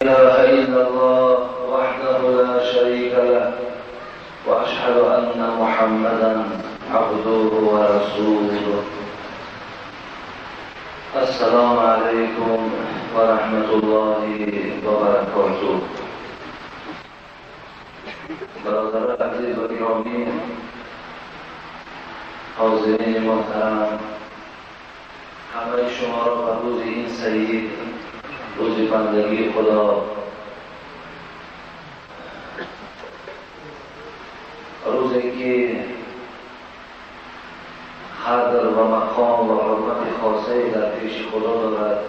إله إلا الله وحده لا شريك له وأشهد أن محمدا عبده ورسوله. السلام عليكم ورحمة الله وبركاته. برادران عزیز و گرامی، حاضرین محترم، همه شما را به روز این سعید، روز بندگی خدا، روزی که قدر و مقام و حرمت خاصه در پیش خدا دارد،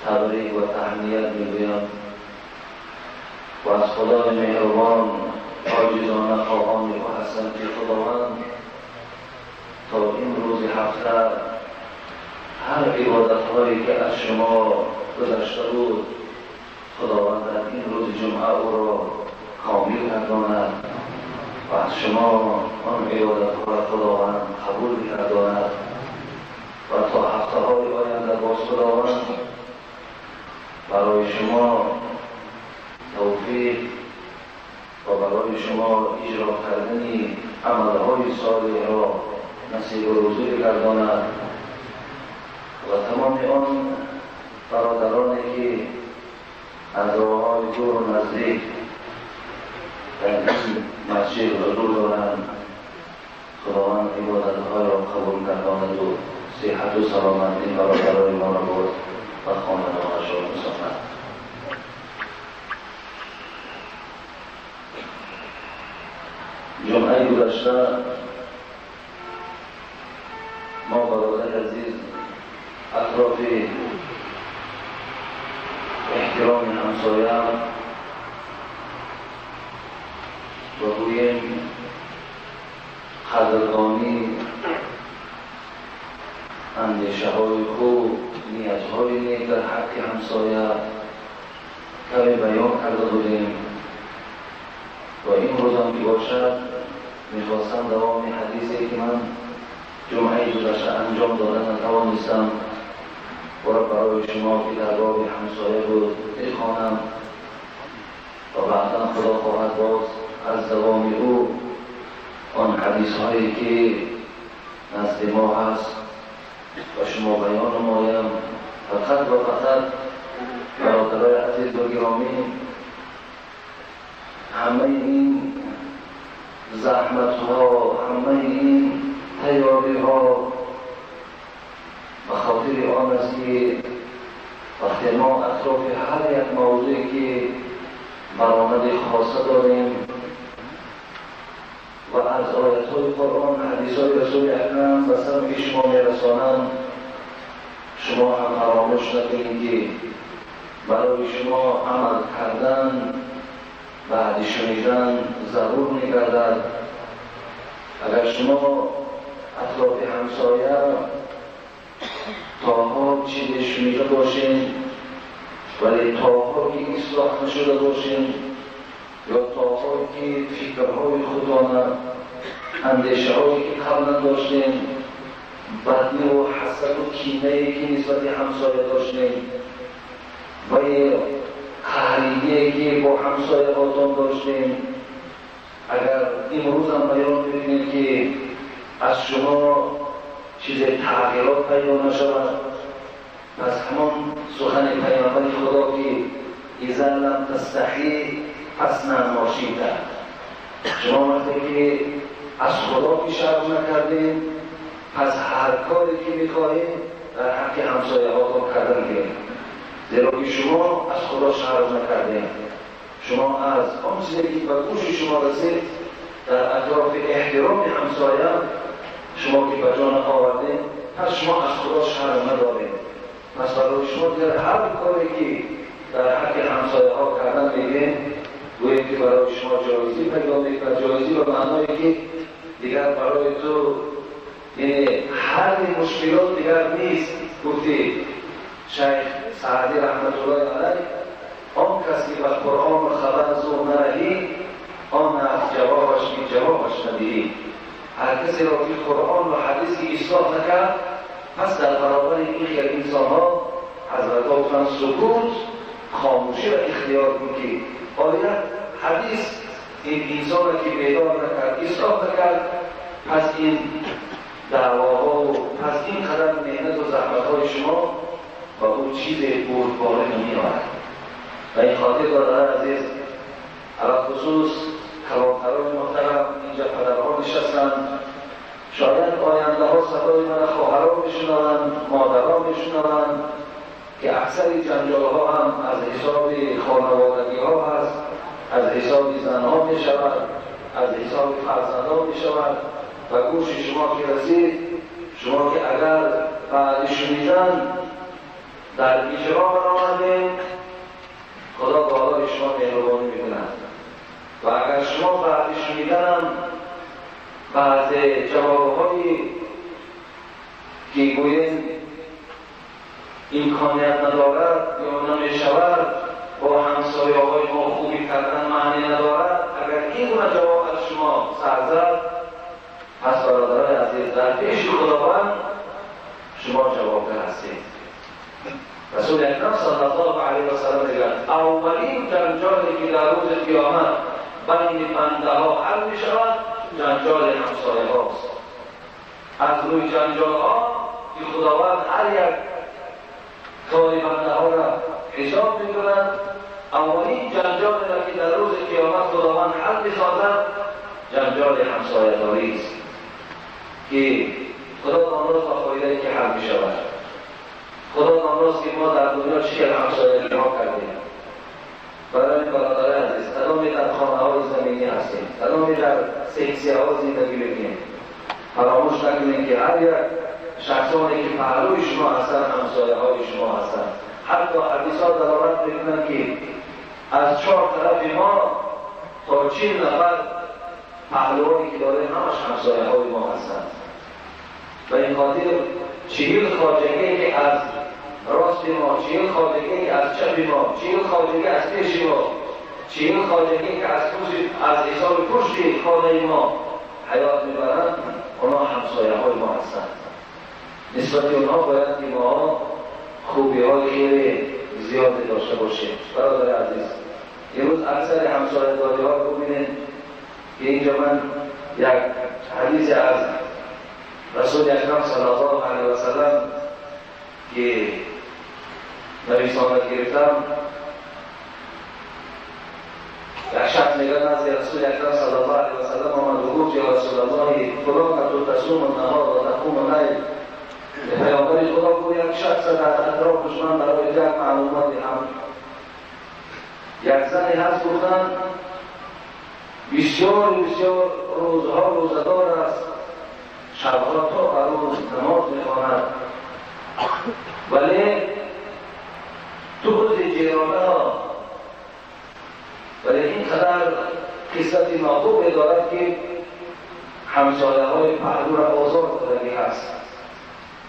تبریک و تهنیت میگویم و از خدای مهربان عاجزانه خواهان هستم که خداوند تا این روز هفته هر عبادت‌هایی که از شما گذشته بود خداوند در این روز جمعه او را کامل گرداند و از شما آن عبادت‌ها را خداوند قبول گرداند و تا هفته‌های آینده باز خداوند برای شما توفیق و برای شما اجرا کردن عملهای صالح را نصیب و روزی بگرداند و تمام آن برادرانی که از راه‌های دور و نزدیک در این مسجد حضور دارند، خداوند عبادت‌های را قبول گرداند و صحت و سلامتی برادرای ما را بود و خاندانشان بسازد. جمعه گذشته ما برادر عزیز اطراف احترام همسایه و گوییم قدردانی اندیشه های خوب، نیت های نیک در حق همسایه کمی بیان کرده بودیم و این روزم که باشد میخواستم دوام حدیثی که من جمعه گذشته انجام دادن نتوانستم و را برای شما که در باب همسایه بود بخوانم و بعدا خدا خواهد باز از دوام او آن حدیث هایی که نزد ما هست و شما بیان نمایم. فقط و فقط برادرای عزیز و گرامی، همه این زحمت ها، همه این تیاری ها به خاطر آن است که وقتی ما اطراف هر یک موضوعی که برآمد خاصه داریم و از آیت‌های قرآن، حدیث‌های رسول اکرم به سمع شما میرسانند، شما هم فراموش نکنید که برای شما عمل کردن بعد شنیدن ضرور می‌گردد. اگر شما اطراف همسایه تاها چیزی شنیده باشین ولی تاها که اصلاح نشده باشین یا تاها که فکرهای خودانه، اندیشه هایی که قبلا داشتین، بدی و حسد و کینه‌ای که نسبت همسایه داشتین و قهریه که با همسایه هاتان داشتین، اگر امروز هم بیان می‌کنید که از شما چیز تغییرات پیدا نشود، پس همان سخن پیامبر خدا که اذا لم تستحی فاصنع ما شئت، شما وقتی که از خدا شرم نکردین پس هر کاری که میخواهید در حق همسایه هاتان کردن گیرید، زیرا که شما از خدا شرم نکردین. شما از آن چیزی که به گوش شما رسید در اطراف احترام همسایه شما که به جان آوردین، پس شما از خدا شرم ندارید. پس برای شما در هر کاری که در حق همسایه ها کردن میگین، گوییم که برای شما جایزی پیدا میکنه. جایزی به معنایی که دیگر برای تو یعنی حل مشکلات دیگر نیست. گفتی شیخ سعدی رحمت الله علیه، آن کسی که به قرآن و خبر زو نرهی، آن از جوابش که جوابش ندهی. هر کسی را که قرآن و حدیث اصلاح نکرد، پس در برابر این خیلی انسان ها حضرت گفتن سکوت خاموشی را اختیار کن که آیا حدیث این انسان که بیدار نکرد، اصلاح نکرد، پس این دعواها و پس این قدر مهنت و زحمت‌های شما و او چیز بردباره نمی‌آورد. و این خاطر برادر عزیز، علی‌الخصوص کلانتران محترم اینجا پدرها نشستند، شاید آینده ها صدای من خواهرها میشنوند، مادرها میشنوند که اکثر جنجال ها هم از حساب خانوادگی ها هست، از حساب زنها می شود، از حساب فرزندها می شود و گوش شما که رسید، شما که اگر بعد شنیدن در اجرا برآمدید، خدا بالای شما مهربانی میکند. و اگر شما بعد شنیدن بعض جوابهایی که گویند امکانیت ندارد یا نمیشود، با همسایه های ما خوبی کردن معنی ندارد، اگر این گونه جواب از شما سر زد، پس برادران عزیز در پیش خداوند شما جوابگو هستید. رسول اکرم صلی الله علیه و سلم میگوید اولین جنجالی که در روز قیامت بین بنده ها حل می شود جنجال همسایه هاست. از روی جنجال ها که خداوند هر یک کار بنده ها را حساب می کند، اولین جنجال را که در روز قیامت خداوند حل می سازد جنجال همسایه داری است که خدا داناست و فایده که حل می شود. خدا داناست که ما در دنیا چه همسایگی ها کردیم. برای برادران عزیز، کدامی در خانه های زمینی هستیم، کدامی در سکسیه ها زندگی بکنیم، فراموش نکنیم که هر یک شخصانی که پهلوی شما هستند همسایه های شما هستند. حتی حدیث ها دلالت میکنند که از 4 طرف ما تا 40 نفر پهلوانی که داریم همش همسایه های ما هستند. و این خاطر 40 خواجگی که از راست ما، 40 خواجگی که از چپ ما، 40 خواجگی از پیش ما، 40 خواجگی که از حساب پشت خانه ما حیات میبرند، اونا همسایه های ما هستند. نسبت اونها باید که ما خوبی های خیلی زیادی داشته باشیم. برادر عزیز، امروز اکثر همسایه داری ها رو ببینید که اینجا من یک حدیث از رسول اکرم صلی الله علیه و سلم که نویسانت گرفتم، یک شخص میگه نزد رسول اکرم صلی الله علیه و سلم آمد و گفت یا رسول الله، فلان تصوم النهار و تقوم اللیل. پیامبر خدا گفت یک شخص در اطرافش من برای یک معلومات هم یک زنی هست، گفتن بسیار بسیار روزها روزدار است، شبها تا بر روز نماز میخواند، ولی تو خود جیرانه ها، ولی اینقدر قصت ناخوبی دارد که همسایه های پهلو را آزار دادگی هست.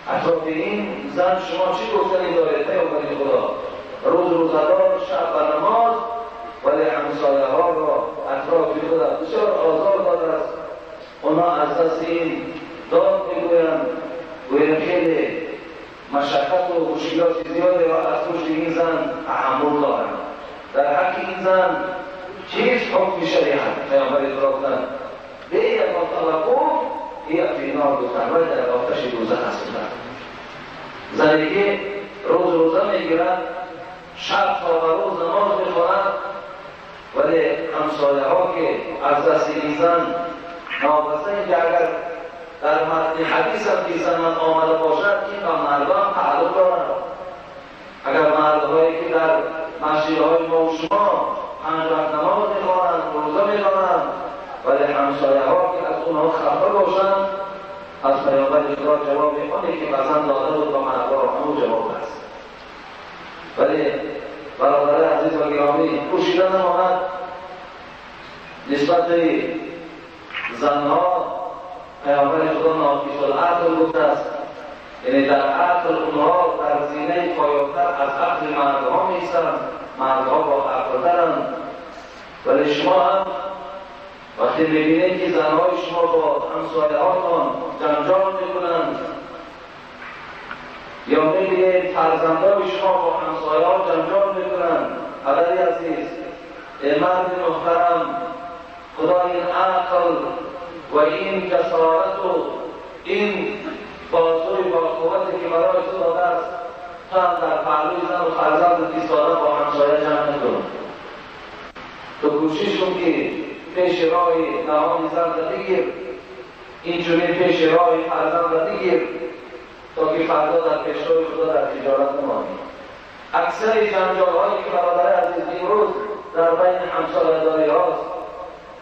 اطراف این زن شما چی گفتنی دارید پیامبر خدا؟ روز روزدار، شب و نماز، ولی همسایه ها را اطراف خود بسیار آزار داده است. اونا از دست این داد میگویند، گویند خیلی مشقت و مشکلات زیادی را از پشت این زن تحمل دارند. در حق این زن چیز حکم شریعت؟ پیامبر خدا گفتند به یک طلقو یک فینار گفتند، ولی در آتش دوزخ هستند. زنی که روز روزه میگیرد، شب تا به روز نماز میخواند، ولی همسایه ها که از دست این زن نابسته، که اگر در متن حدیث هم که زنان آمده باشد، این به مردان تعلق دارند. اگر مردهایی که در مسجدهای ما و شما 5 وقت نماز میخوانند، روزه میخوانند، ولی همسایه ها که از اونها خفه باشند، از پیامبر خدا جواب آنی که به زن داده بود با مردها همون جواب است. ولی برادر عزیز و گرامی، پوشیده نماند نسبت زنها پیامبر خدا ناقص العقل گفته است، یعنی در عقل اونها در زینه پایان‌تر از عقل مردها میستند، مردها با عقل‌ترند. ولی شما هم وقتی میبینید که زنهای شما با همسایه‌هاتان جنجال میکنند، یا میبینید فرزندان شما با همسایه‌ها جنجال میکنند، ای مرد محترم، خدا این عقل و این جسارت و این بازوی با قوتی که برای تو داده است، تو هم در پهلوی زن و فرزند ایستاده با همسایه جمع نکن. تو کوشش کن که پیش راه نهان زن را بگیر، اینجوری پیش راه فرزند را بگیر تا که فردا در پیش راه خدا در تجارت نمانی. اکثر جنجال‌هایی که برادر عزیز امروز در بین همسایه‌داری هاست،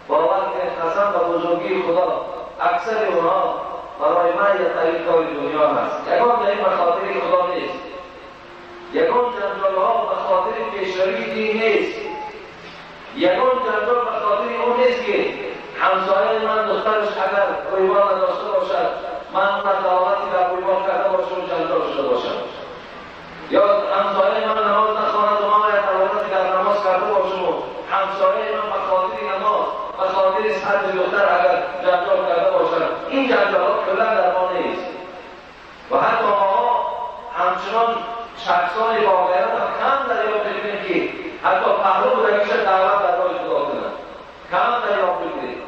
باور کنید قسم و بزرگی خدا اکثر اونها برای من یک طریق کار دنیا هست. یگان در این به خاطر خدا نیست، یگان جنجال‌ها به خاطر پیشروی دین نیست، یگان جنجال به خاطر اون نیست که همسایه من دخترش اگر رویبان نداشته باشد من اون دعوتی در رویبان کرده باشم و جنجال شده باشم، یا همسایه من نماز نخواند و من یک دعوتی در نماز کرده باشم و همسایه من به خاطر نماز به خاطر صد دختر اگر جنجال کرده باشد. این جنجال‌ها کلا در ما نیست و حتی ما همچنان شخصان با غیرت هم کم دریافت می‌کنیم که حتی پهلو بودنیش دعوت در راه خدا کنند، کم دریافت می‌کنیم.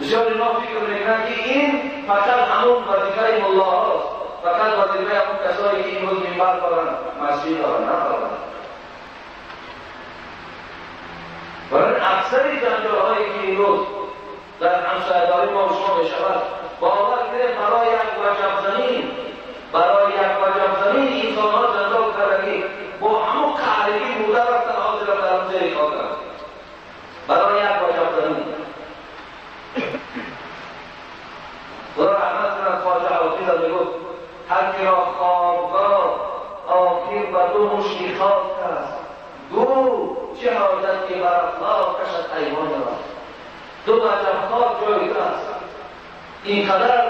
بسیار اینا فکر می‌کنند که این فقط همون وظیفه ملاهاست، فقط وظیفه همون کسایی که امروز منبر دارند، مسجد دارند، ندارند. برای اکثر جنجال‌هایی که امروز در همسایه‌داری ما و شما می‌شود، باور کنید برای یک وجب زمین، برای یک وجب زمین انسان‌ها جنجال کردند، با همون قهرگی بوده رفتن حاضر در اون زیر خاک رفتن برای یک وجب زمین. خدا رحمت کند خواجه حافظ میگفت هر کی را خوابگاه آخر به دو مشتی خاک است، گو چه حاجت که بر افلاک کشد ایوان را. دو وجب خاک جای است. اینقدر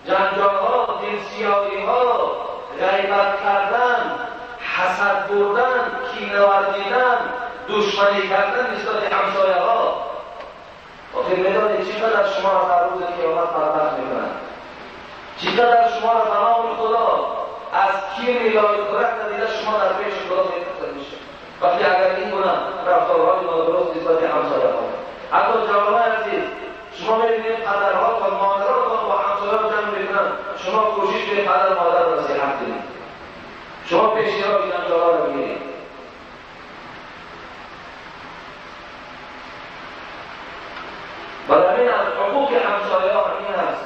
جنجال‌ها، دلسیاهی‌ها، غیبت کردن، حسد بردن، کینه ورزیدن، دشمنی کردن نسبت همسایه‌ها، آخر می‌دانید چقدر شما را در روز قیامت بدبخت می‌کنند، چقدر شما را به نام خدا از کیر لای خورک ندیده شما در پیش خدا می‌کشد میشه. وقتی اگر این گونه رفتارهای نادرست نسبت همسایه‌ها، حتی جوانان عزیز، شما می‌بینید پدرها و مادرها با همسایه‌ها جمع می‌کنند، شما کوشش کنید پدر مادر را نصیحت کنید، شما پیش راه جنجال‌ها را بگیرید. برای همین از حقوق همسایه‌ها همین است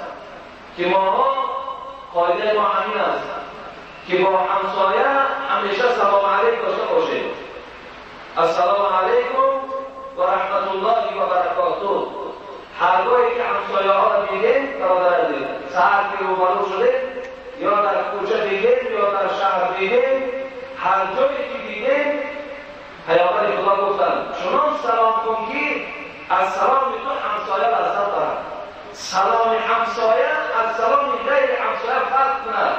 که ماها قاعده ما همین است که با همسایه همیشه سلام علیک داشته باشیم. السلام علیکم و رحمت الله و برکاته. هرگاهی که همسایه ها را دیدیم، برادر عزیز، سحر که روبرو شده یا در کوچه دیدیم یا در شهر دیدیم، هر جایی که دیدیم، پیامبر خدا گفتند چنان سلام کن که از سلام تو همسایه لذت برد. سلام همسایه از سلام غیر همسایه فرق کند،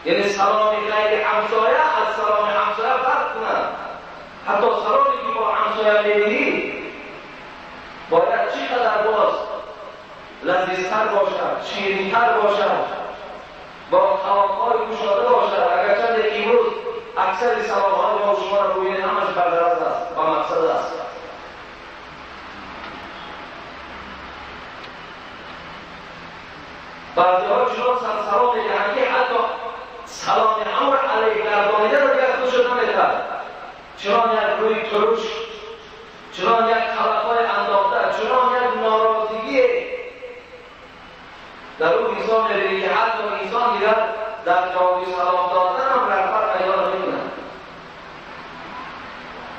یعنی سلام غیر همسایه از سلام همسایه فرق کند. حتی سلامی که با همسایه میدهی باید چقدر باز لذیذتر باشد، شیرینتر باشد، با طاق‌های گشاده باشد. اگرچه امروز اکثر سلام‌های ما و شما را ببینید همش برغرض است، با مقصد است. بعضی‌ها چنان سلام می‌دهند که حتی سلام امر علیه گردانیده را دیگر خودش نمی‌دهد. چنان یک روی ترش، چنان یک خلق‌های انداخته، چنان یک ناراضگی در او انسان می‌بینی که حتی انسان دیگر در جواب سلام دادن هم رغبت پیدا نمی‌کند.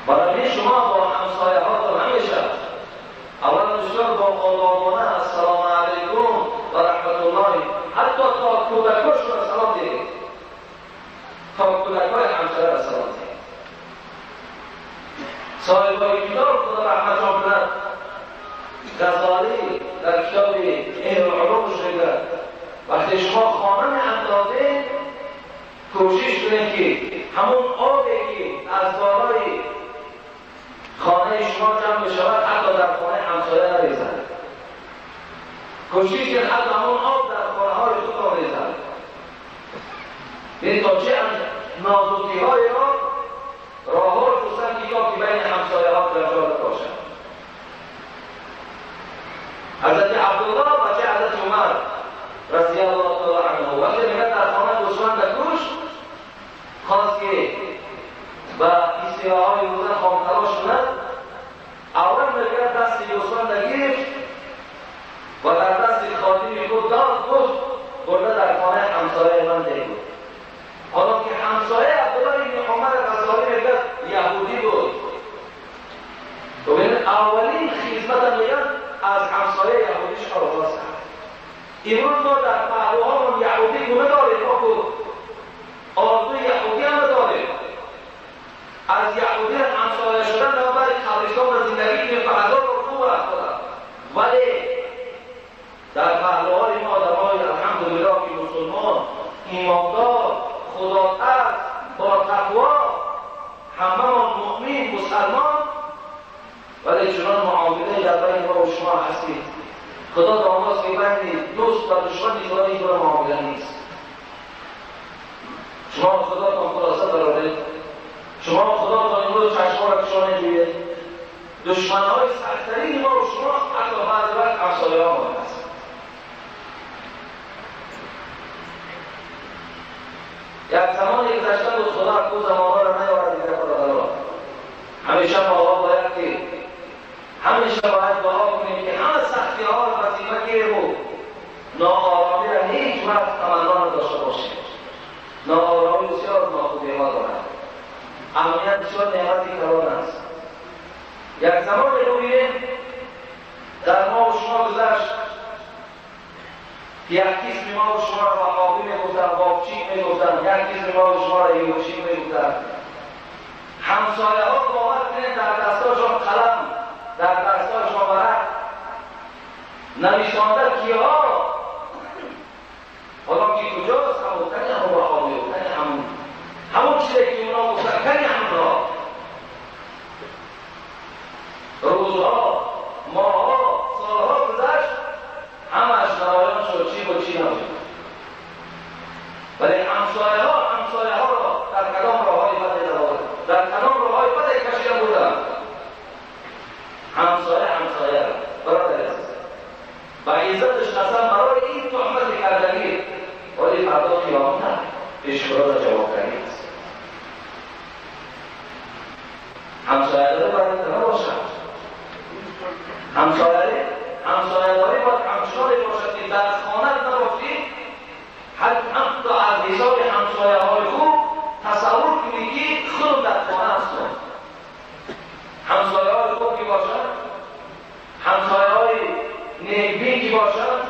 برای شما با همسایه‌ها همیشه اولا بسیار با آدابانه السلام علیکم و رحمت الله، حتی تا کودکاش را سلام دهید، تا کودکای همسایه را سلام دهید. صاحبای کتاب خدا رحمتشان کند، غزالی در کتاب اهل العلوم میگه وقتی شما خانه میاندازید کوشش کنید که همون آبی که از بالای خانه شما جمع بشود حتی در خانه همسایه نریزد. کوشش کنید حتی همون آب در خانه های خودتان ریزد. یعنی تا چه نازکی های را راه ها جستن که تا که بین همسایه ها جنجال باشد. حضرت عبدالله بچه حضرت عمر رضی الله تعالی عنه وقتی میگه در خانه دشمن بکش، خواست که با های بودن خامتلاش کند، اول میگه دست دشمن نگرفت و در دست خادم خود داد، گفت برده در خانه همسایه من ده بود. حالا که همسایه عبدالله ابن عمر غزالی میگه یهودی بود. ببینید اولین خدمت میگن از همسایه یهودیش آغاز کرد. امروز ما در پهلوهامون یهودی گونه داریم، ما که آرزوی یهودی هم داریم. از یهودی همسایه شدن ما برای قبرستان و زندگی کنیم و هزار رو خوب رفت. ولی در پهلوهای ما آدمهای الحمدلله که مسلمان، ایماندار، خداترس، با تقوا، همه‌مان مؤمن مسلمان، ولی چنان معامله در بین ما و شما هستید. خدا داناست که بین دوست و دشمن خدا این گونه معامله نیست. شما خدا تا خلاصه برارید، شما خدا تا امروز چشما را کشانه جوید. دشمنهای سخت‌ترین ما و شما حتی بعض وقت همسایه ها ما هست. یک زمانی گذشته بود خدا کو زمانها را نیاورد دیگر خدا. همیشه ما باید که همیشه باید دعا کنیم که همه سختی ها را وظیفه گیریم و ناآرامی را هیچ وقت تمنا نداشته باشیم. ناآرامی بسیار ناخوبی ها دارد. امنیت بسیار نعمتی کلان است. یک زمان ببینیم در ما و شما گذشت یک قسم ما و شما را وهابی میگفتن، بابچیک میگفتن، یک قسم ما و شما را یوچیک میگفتن. همسایه ها باور کنید در دستاشان قلم، در دستاشان ورق نویسانده کیها، حالا که کجاست؟ همون تنی همون وهابی و تنی همون چیزی که اونا گفتن تنی همونها. روزها، ماهها، سالها گذشت، همش نمایان شد چی با چی نبود. ولی همسایه ها را در کدام راههای بد درآورد، در کدام راههای بد کشیده بودند. همسایه را برادر عزیز با عزتش قسم برای این تهمت کردنی، ولی فردا قیامت پیش خدا را جوابگری است. همسایه داری باید نباشد. همسایه داری باید همچنان باشد که در خانه نباشی، حتی از حساب همسایه های خوب تصور کنی که خود در خانه هستم. همسایه های خوب که باشد، همسایه های نیکبین که باشد،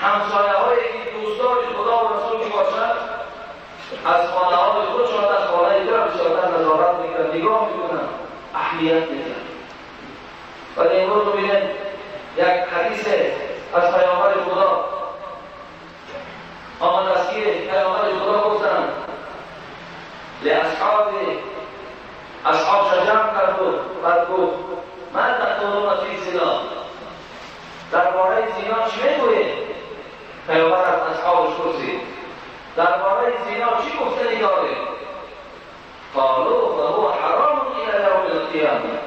همسایه های که دوستان خدا و رسول که باشد، از خانه های خودشان از خانه دیگر بسیارتر نظارت میکنن، نگاه میکنن، اهمیت میدن. ولی امروز ببینید یک حدیث از پیامبر خدا آمد است که پیامبر خدا گفتند لاصحاب، اصحاب جمع کرد و بعد گفت من تقولون فی زنا، درباره زنا چی میگویید؟ پیامبر از اصحابش پرسید درباره زنا چی گفتنی دارید؟ قالوا فهو حرام الى یوم القیامه.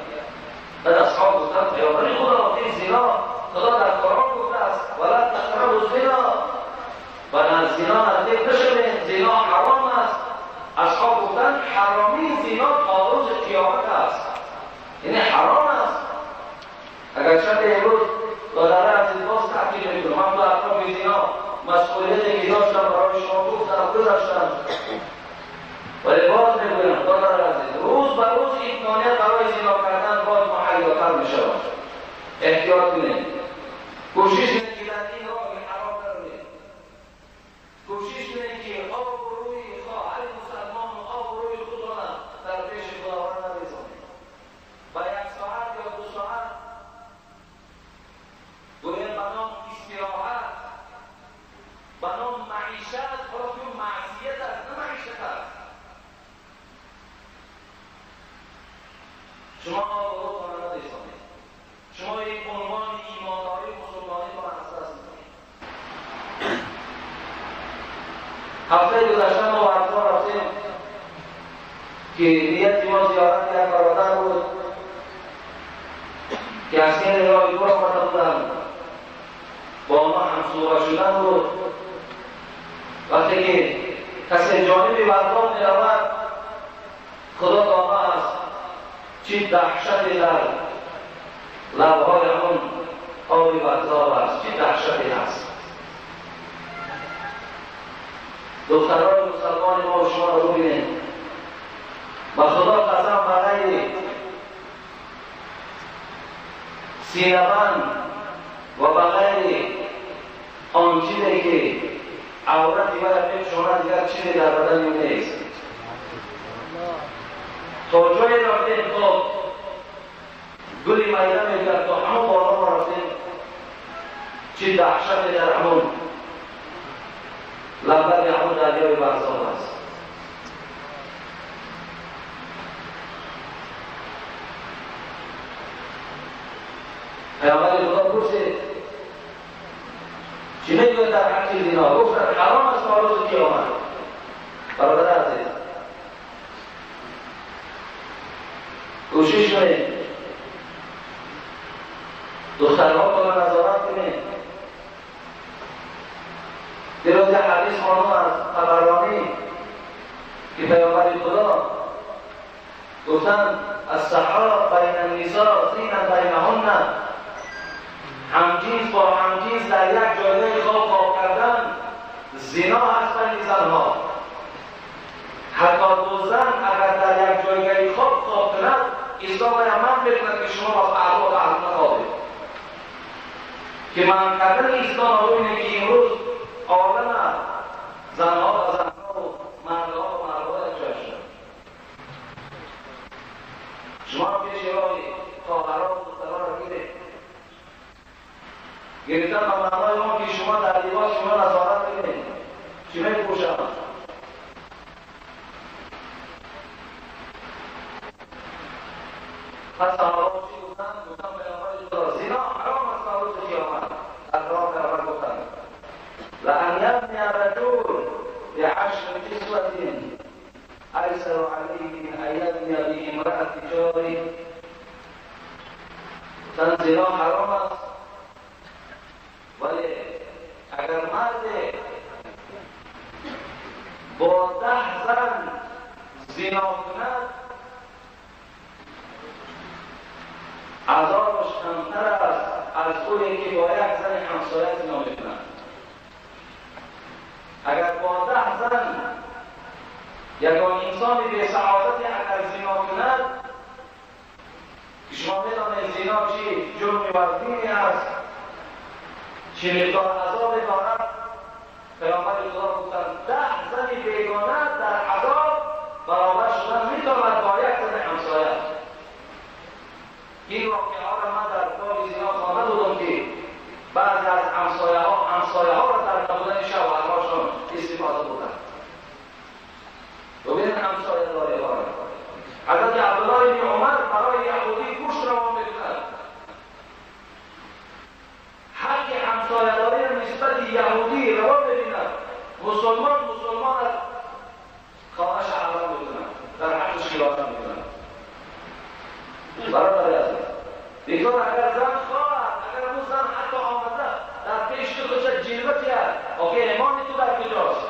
بعد اصحاب گفتند پیامبر خدا این زنا خدا در قرآن گفته است ولا تقربوا الزنا، و از زنا نزدیک نشوید، زنا حرام است. اصحاب گفتند حرامی زنا تا روز قیامت است، یعنی حرام است. اگر شد امروز دادره عزیز باز تحقیق میکنم، من دو اطراف زنا مسئولیتی که داشتم برای شما گفتم گذاشتم، ولی باز میگویم دادر عزیز روز به روز امکانیت برای زنا کردن باز محیاتر میشود. احتیاط کنید، کوشش کنید که در این راه حرام نروید، کوشش کنید که آبروی خواهر مسلمان و آبروی خود را در پیش خداوند نریزانید. و یک ساعت یا دو ساعت گویا به نام استراحت، به نام معیشت، حالا که معصیت است نه معیشت است. شما آبروتان را نریزانید، شما یک عنوان ایمانداری مسلمانی را از دست می‌دهید. هفته گذشته ما ورزا رفتیم که نیت ما زیارت یک برادر بود که از این راه دور آمده بودند، با آنها همصحبت شدن بود. وقتی که کسی جانب ورزاب می رود، خدا دانا است چی دهشتی در لبهای آن آب ورزاب است، چی دهشتی هست. دختران مسلمان ما و شما را ببینید، و خدا قسم برای سینه‌بند و بغیر آن چیزی که عورت باید می‌پوشاند دیگر چیزی در بدن او نیست. تا جایی رفتیم تا گلی میده میکرد، تا همون بالا ما رفتیم، چی دهشت در همون لبه همون دریای ورزاب است. پیامبر خدا پرسید چی میگوید در حق زنا؟ گفتند حرام است تا روز قیامت. برادر عزیز، کوشش کنید دخترها را نظارت کنید. دیروز یک حدیث خواندم از طبرانی که پیامبر خدا گفتند السحاب بین النساء زینا بینهن، همجنس با همجنس در یک جایگاه خواب خواب کردن زنا هست بین زنها. حتی دو زن اگر در یک جایگاه خواب خواب کند، اسلام منع میکند که شما با فردا و نخوابید. که منع کردن اسلام رو اینه که امروز عالم زنها و زنها و مردها و مردها یک جای شدن. شما پیش راه خواهرها و دخترها را گیرید، گرفتن به معنای ما که شما در لباس شما نظارت کنید چی میپوشند. پس صحابه چی گفتند؟ گفتند پیامبر خدا زنا حرام است تا روز قیامت. در راه پیامبر گفتند لأن یزنی الرجل بعشر نسوة ایسر علیه من ان یزنی بامرأة جاره. گفتند زنا حرام است، ولی اگر مرد با 10 زن زنا کند، عذابش کمتر است از اویی که با یک زن همسایه زنا میکند. اگر با 10 زن یگان انسان بی سعادتی اگر زنا کند، که شما میدانید زنا چی جرم وزینی است، چه مقدار عذاب دارد. پیامبر خدا گفتند 10 زن بیگانه در عذاب برابر شدن میتواند با یک زن همسایه. این واقعه ها را من در باب زنا خوانده بودم که بعضی از همسایه ها را در نبودن شوهرهاشان استفاده بودند. ببینید همسایه داری ها را. حضرت عبدالله بن عمر برای یهودی گوشت روان میکند. حق همسایه داری را نسبت یهودی روا ببیند، مسلمان مسلمان از خانه‌اش حرام میکند، در حقش خیانت میکند. برادر عزیز، بگذار اگر زن خواهد، اگر اون زن حتی آمده در پیش تو خودش جلوه کرد، آخه ایمان تو در کجاست؟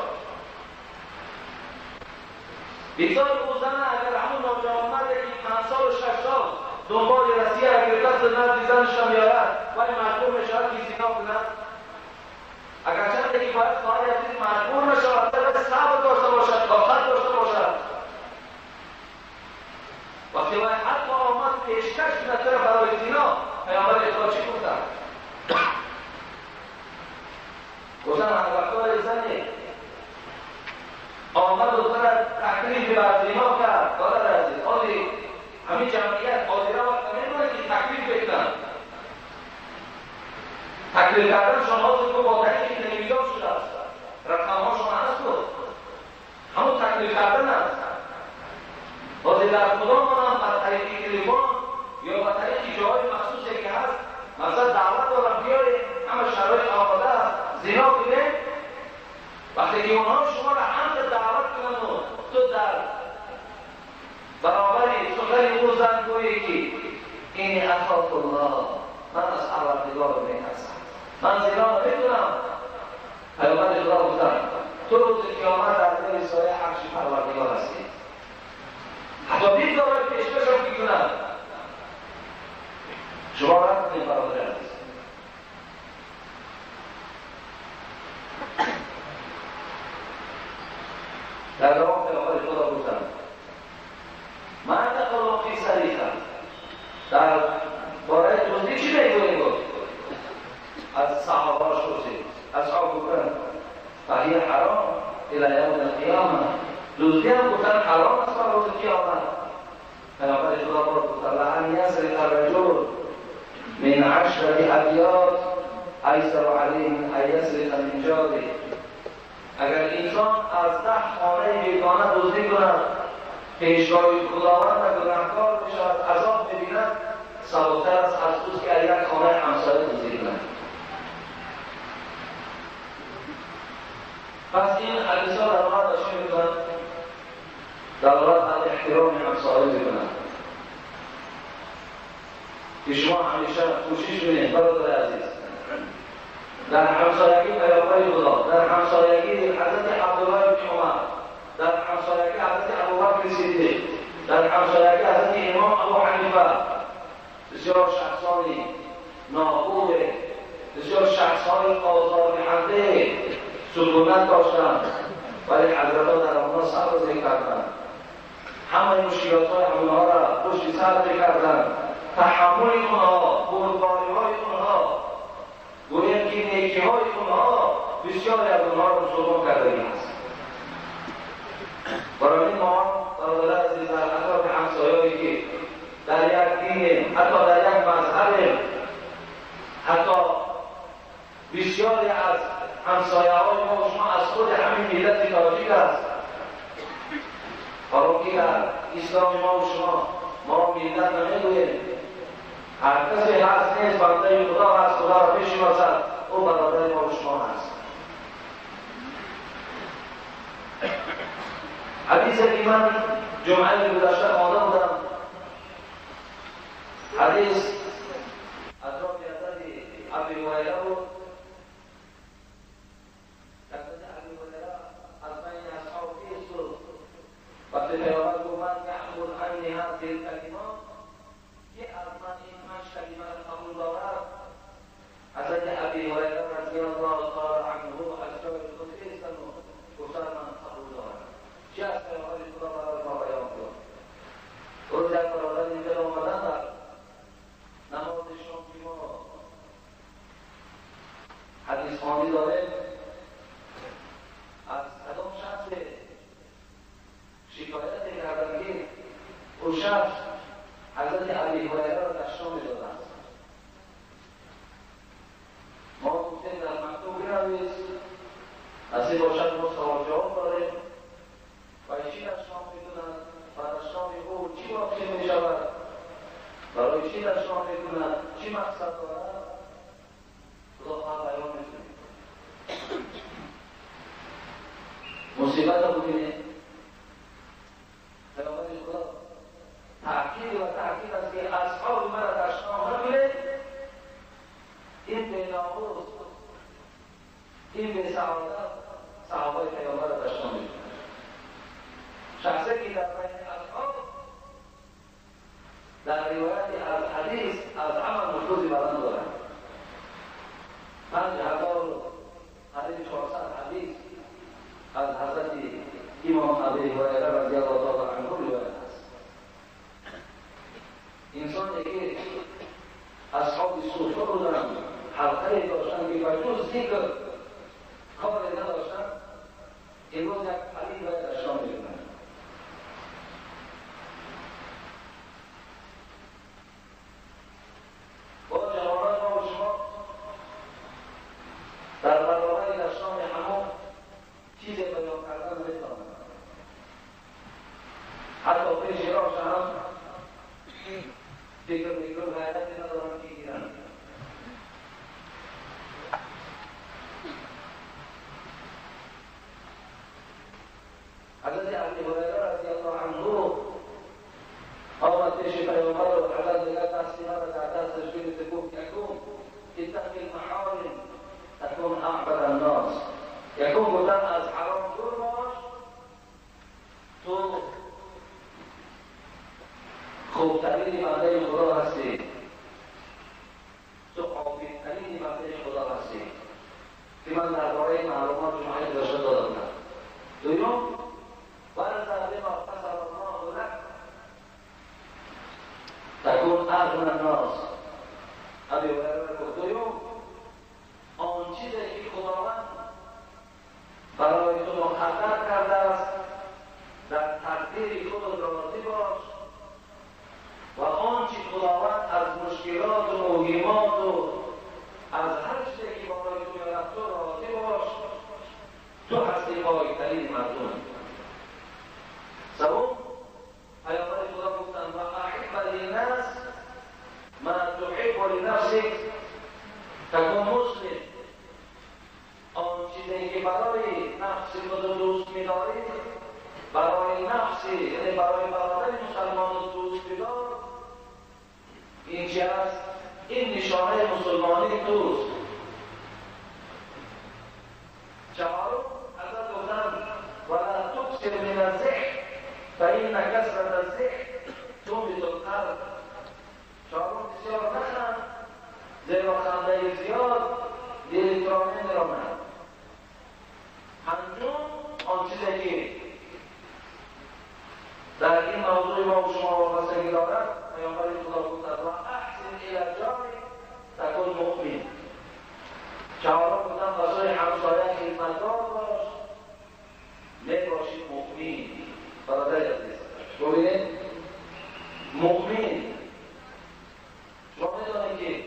بگذار اون زن اگر همون نوجوان مرد که 5 سال و 6 سال دنبال رسیه را گرفته نزد زنش میآید، ولی مجبور میشود که زنا کند. اگرچه که باید خواهر عزیز مجبور نشود، صبر داشته باشد، طاقت داشته باشد. وقتی باید حتی آمد پیشکش کند برای زنا، پیامبر خدا چی گفتند؟ گفتند هر وقت زنی آمد و تر تکلیف بر زنا کرد، برادر عزیز، آلی همین جمعیت آزیره وقت نمیدونه که تکلیف بکنند. تکلیف کردن شما با طریق تلویزیون شده است، رقم ها شما هست بود، همون تکلیف کردن است. حاضر در کدام هم بر طریق تلفن یا بر طریق جاهای مخصوصی که هست، مثلا دعوت دارم بیاریم، همه شرایط آماده است، زنا کنیم. وقتی که اونها شما را هم دعوت کنند و تو در برابر سخن او زن گویی که اینی اخاف الله، من از پروردگار میترسم، من زنا نمیکنم. پیامبر خدا گفتند تو روز قیامت در زیر سایه عرش پروردگار هستی. حتی بیگار پیشکشم میکنم. شما رد کنید برادر عزیز. در دوام پیامبر خدا گفتند من تقول فی سریقه، در باره دزدی چی میگویی؟ گفت از صحابه‌اش پرسید، اصحاب گفتند فهی حرام الی یوم القیامه، دزدی هم گفتن حرام است تا روز قیامت. پیامبر خدا باز گفتند لئن یسرق الرجل من 10 ابیات ایسر علیه من ان یسرق من جاره. اگر انسان از 10 خانه بیگانه دزدی کند، پیشگاه خداوند و گناهکار میشود، عذاب میبیند، سبکتر است از اوست که یک خانه همسایه دزدی کند. پس این حدیث ها دلالت چی میکنند؟ دلالت بر احترام همسایه میکنند که شما همیشه کوشش کنید برادر عزیز، در همسایگی پیامبر خدا، در همسایگی حضرت عبدالله بن عمر، در همسایگی حضرت ابوبکر صدیق، در همسایگی حضرت امام ابو حنیفه، بسیار شخصانی ناخوب، بسیار شخصهای آزاردهنده سکونت داشتند، ولی حضرت‌ها در آنها صبر می‌کردند، همه مشکلات‌های آنها را پشت سر می‌کردند، تحمل آنها، بردباری‌های آنها، گویند که نیکی‌های آنها بسیاری از آنها را مسلمان کردگی است. برای ما برادر عزیز، در اطراف همسایه‌هایی که در یک دین، حتی در یک مذهب، حتی بسیاری از همسایه های ما و شما از خود همین ملت تاجیک است. حالا که در اسلام ما و شما ما ملت نمیگوییم، هر کسی هست نیست بنده خدا هست، خدا را بشناسد، او برادر ما و شما هست. حدیث که من جمعه گذشته خوانده بودم، حدیث اطراف حضرت ابی هریره بود. حضرت ابی هریره از بین اصحاب ایستاد، وقتی پیامبر گفت من یأخذ عنی هذه الکلمات، که از من این 5 کلمه را قبول دارد، حضرت ابی هریره رضی الله تعالی عنه از جای خود ایستاد و گفتند من قبول دارم. چه از پیامبر خدا برای ما بیان کرد؟ روز یک برادر اینجا آمدن در نماز شام که ما حدیث خوانی داریم، از کدام شخص شکایت کردن که او شخص حضرت ابی هریره را دشنام می‌داده است. ما گفتیم در مکتوب بنویس، نصیب باشد ما سوال جواب داریم و چی دشنام می‌کنند و دشنام او چی واقع می‌شود، برای چی دشنام می‌کنند، چی مقصد دارد، خدا خواهد بیان می‌کنه. مصیبت را ببینید، پیامبر خدا تأکید و تأکید است که اصحاب مرا دشنام نکنید، این بیناموس، این بی‌سعادت صحابه پیامبر را دشنام می‌کنند. شخصی که در بین اصحاب در روایت از حدیث از عمل نفوذی بلند دارند، 5400 حدیث از حضرت امام ابی هریره رضی الله تعالی عنه روایت است. انسانی که اصحاب صوفه بودند، حلقه داشتند که بجز ذکر کار نداشتند، امروز یک پلید باید دشنام میکنند. با جوانان ما و شما در برابر دشنام همون چیز بیان کردن نمیتوانند، حتی پیش راش هم فکر میکنم غیرتی ندارم که گیرند. حضرت ابی هریره رضی الله عنه پیش پیامبر و حضرت دیگر دستی مرا در دستش گرفت، گفت یکم اتق المحارم تکون اعبد الناس. یکم گفتن از حرام دور باش، تو خوبترین بنده خدا هستی، تو عابدترین بنده خدا هستی که من درباره معلومات جمعه گذشته داده بودم. دوم ورضا بما قسم الله لك تكون اغنى الناس. ابی هریره گفت دوم آن چیزی که خداوند برای تو مقدر کرده است در تقدیر خود راضی باش و آنچه خداوند از مشکلات و موهمات و از هر چیزی که برای تو میآید تو راضی باش، تو هستی پایترین مردم. سوم پیامبر خدا گفتند و احب للناس ما تحب لنفسك تکون مسلم. آن چیزی که برای نفس خود دوست می‌داری برای نفسی، یعنی برای برادر مسلمان دوست بدار، این چی است؟ این نشانه مسلمانی توست. چهارم حضرت گفتند ولا تکثر من الذکر فإن کثرة الذکر تنبت القلب. چهارم بسیار نخند، زیرا خنده زیاد دلت را نمیراند. پنجم آن چیزی که در این موضوع ما و شما وابستگی دارد، پیامبر خدا گفتند و احسن الی جارک تکن مؤمن. چهارم گفتند برای همسایه خدمتگار باش، میباشی مؤمن. برادر عزیز ببینید مؤمن، شما میدانید که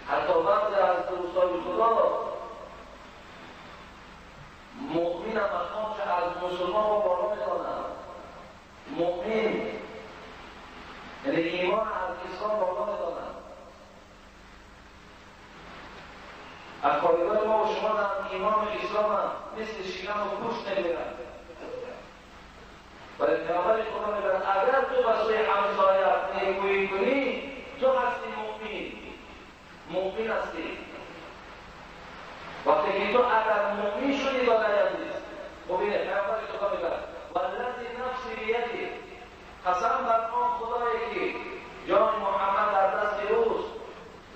حتی بعضی از دوستای خدا مؤمن مقامش از مسلمان با بالا میدانند. مؤمن یعنی ایمان از اسلام بالا میدانند. از پایگاه ما و شما هم ایمان و اسلام هم مثل شکم و گوشت نمیرند. ولی پیامبر خدا میگوید اگر تو به سوی همسایه‌ات نیکویی کنی تو هستی مؤمن، مؤمن هستی. وقتی که تو اگر مؤمن شدی برادر عزیز، ببینید پیامبر خدا میگوید والذی نفسی بیده، قسم بر آن خدایی که جان محمد در دست اوست،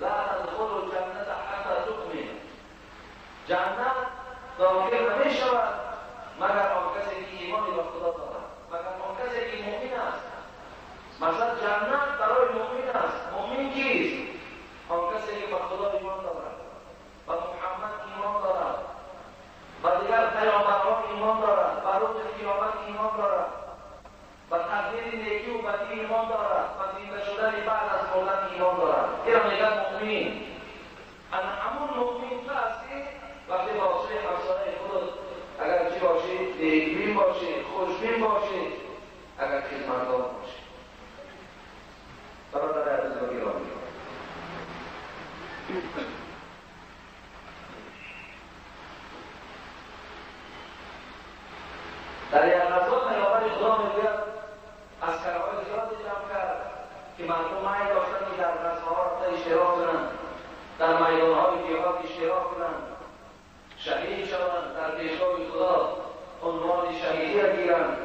لا تدخلوا الجنة حتی تؤمن. جنت داخل نمیشود مگر آن کسی که ایمان به خدا دارد، مگر آن کسی که مؤمن است. مثلا جنت برای مؤمن است. مؤمن کیست؟ آن کسی که به خدا ایمان دارد، به محمد ایمان دارد، به دیگر پیامبران ایمان دارد، به روز قیامت ایمان دارد، به تقدیر نیکی و بدی ایمان دارد، به زنده شدن بعد از مردن ایمان دارد. این را میگن مؤمن. همون مؤمن تو هستی وقتی با سوی همسایه خود اگر چی باشی؟ نیکبین باشی، خوشبین باشی، اگر خدمتگار باشی. برادر عزیز و گرامی، در یک غذا پیامبر خدا میگوید عسکرهای زیادی جمع کرد که مردم میل داشتند که در غزاها رفته اشتراک کنند، در میدانهای جهاد اشتراک کنند، شهید شوند، در پیشگاه خدا عنوان شهیدی را گیرند.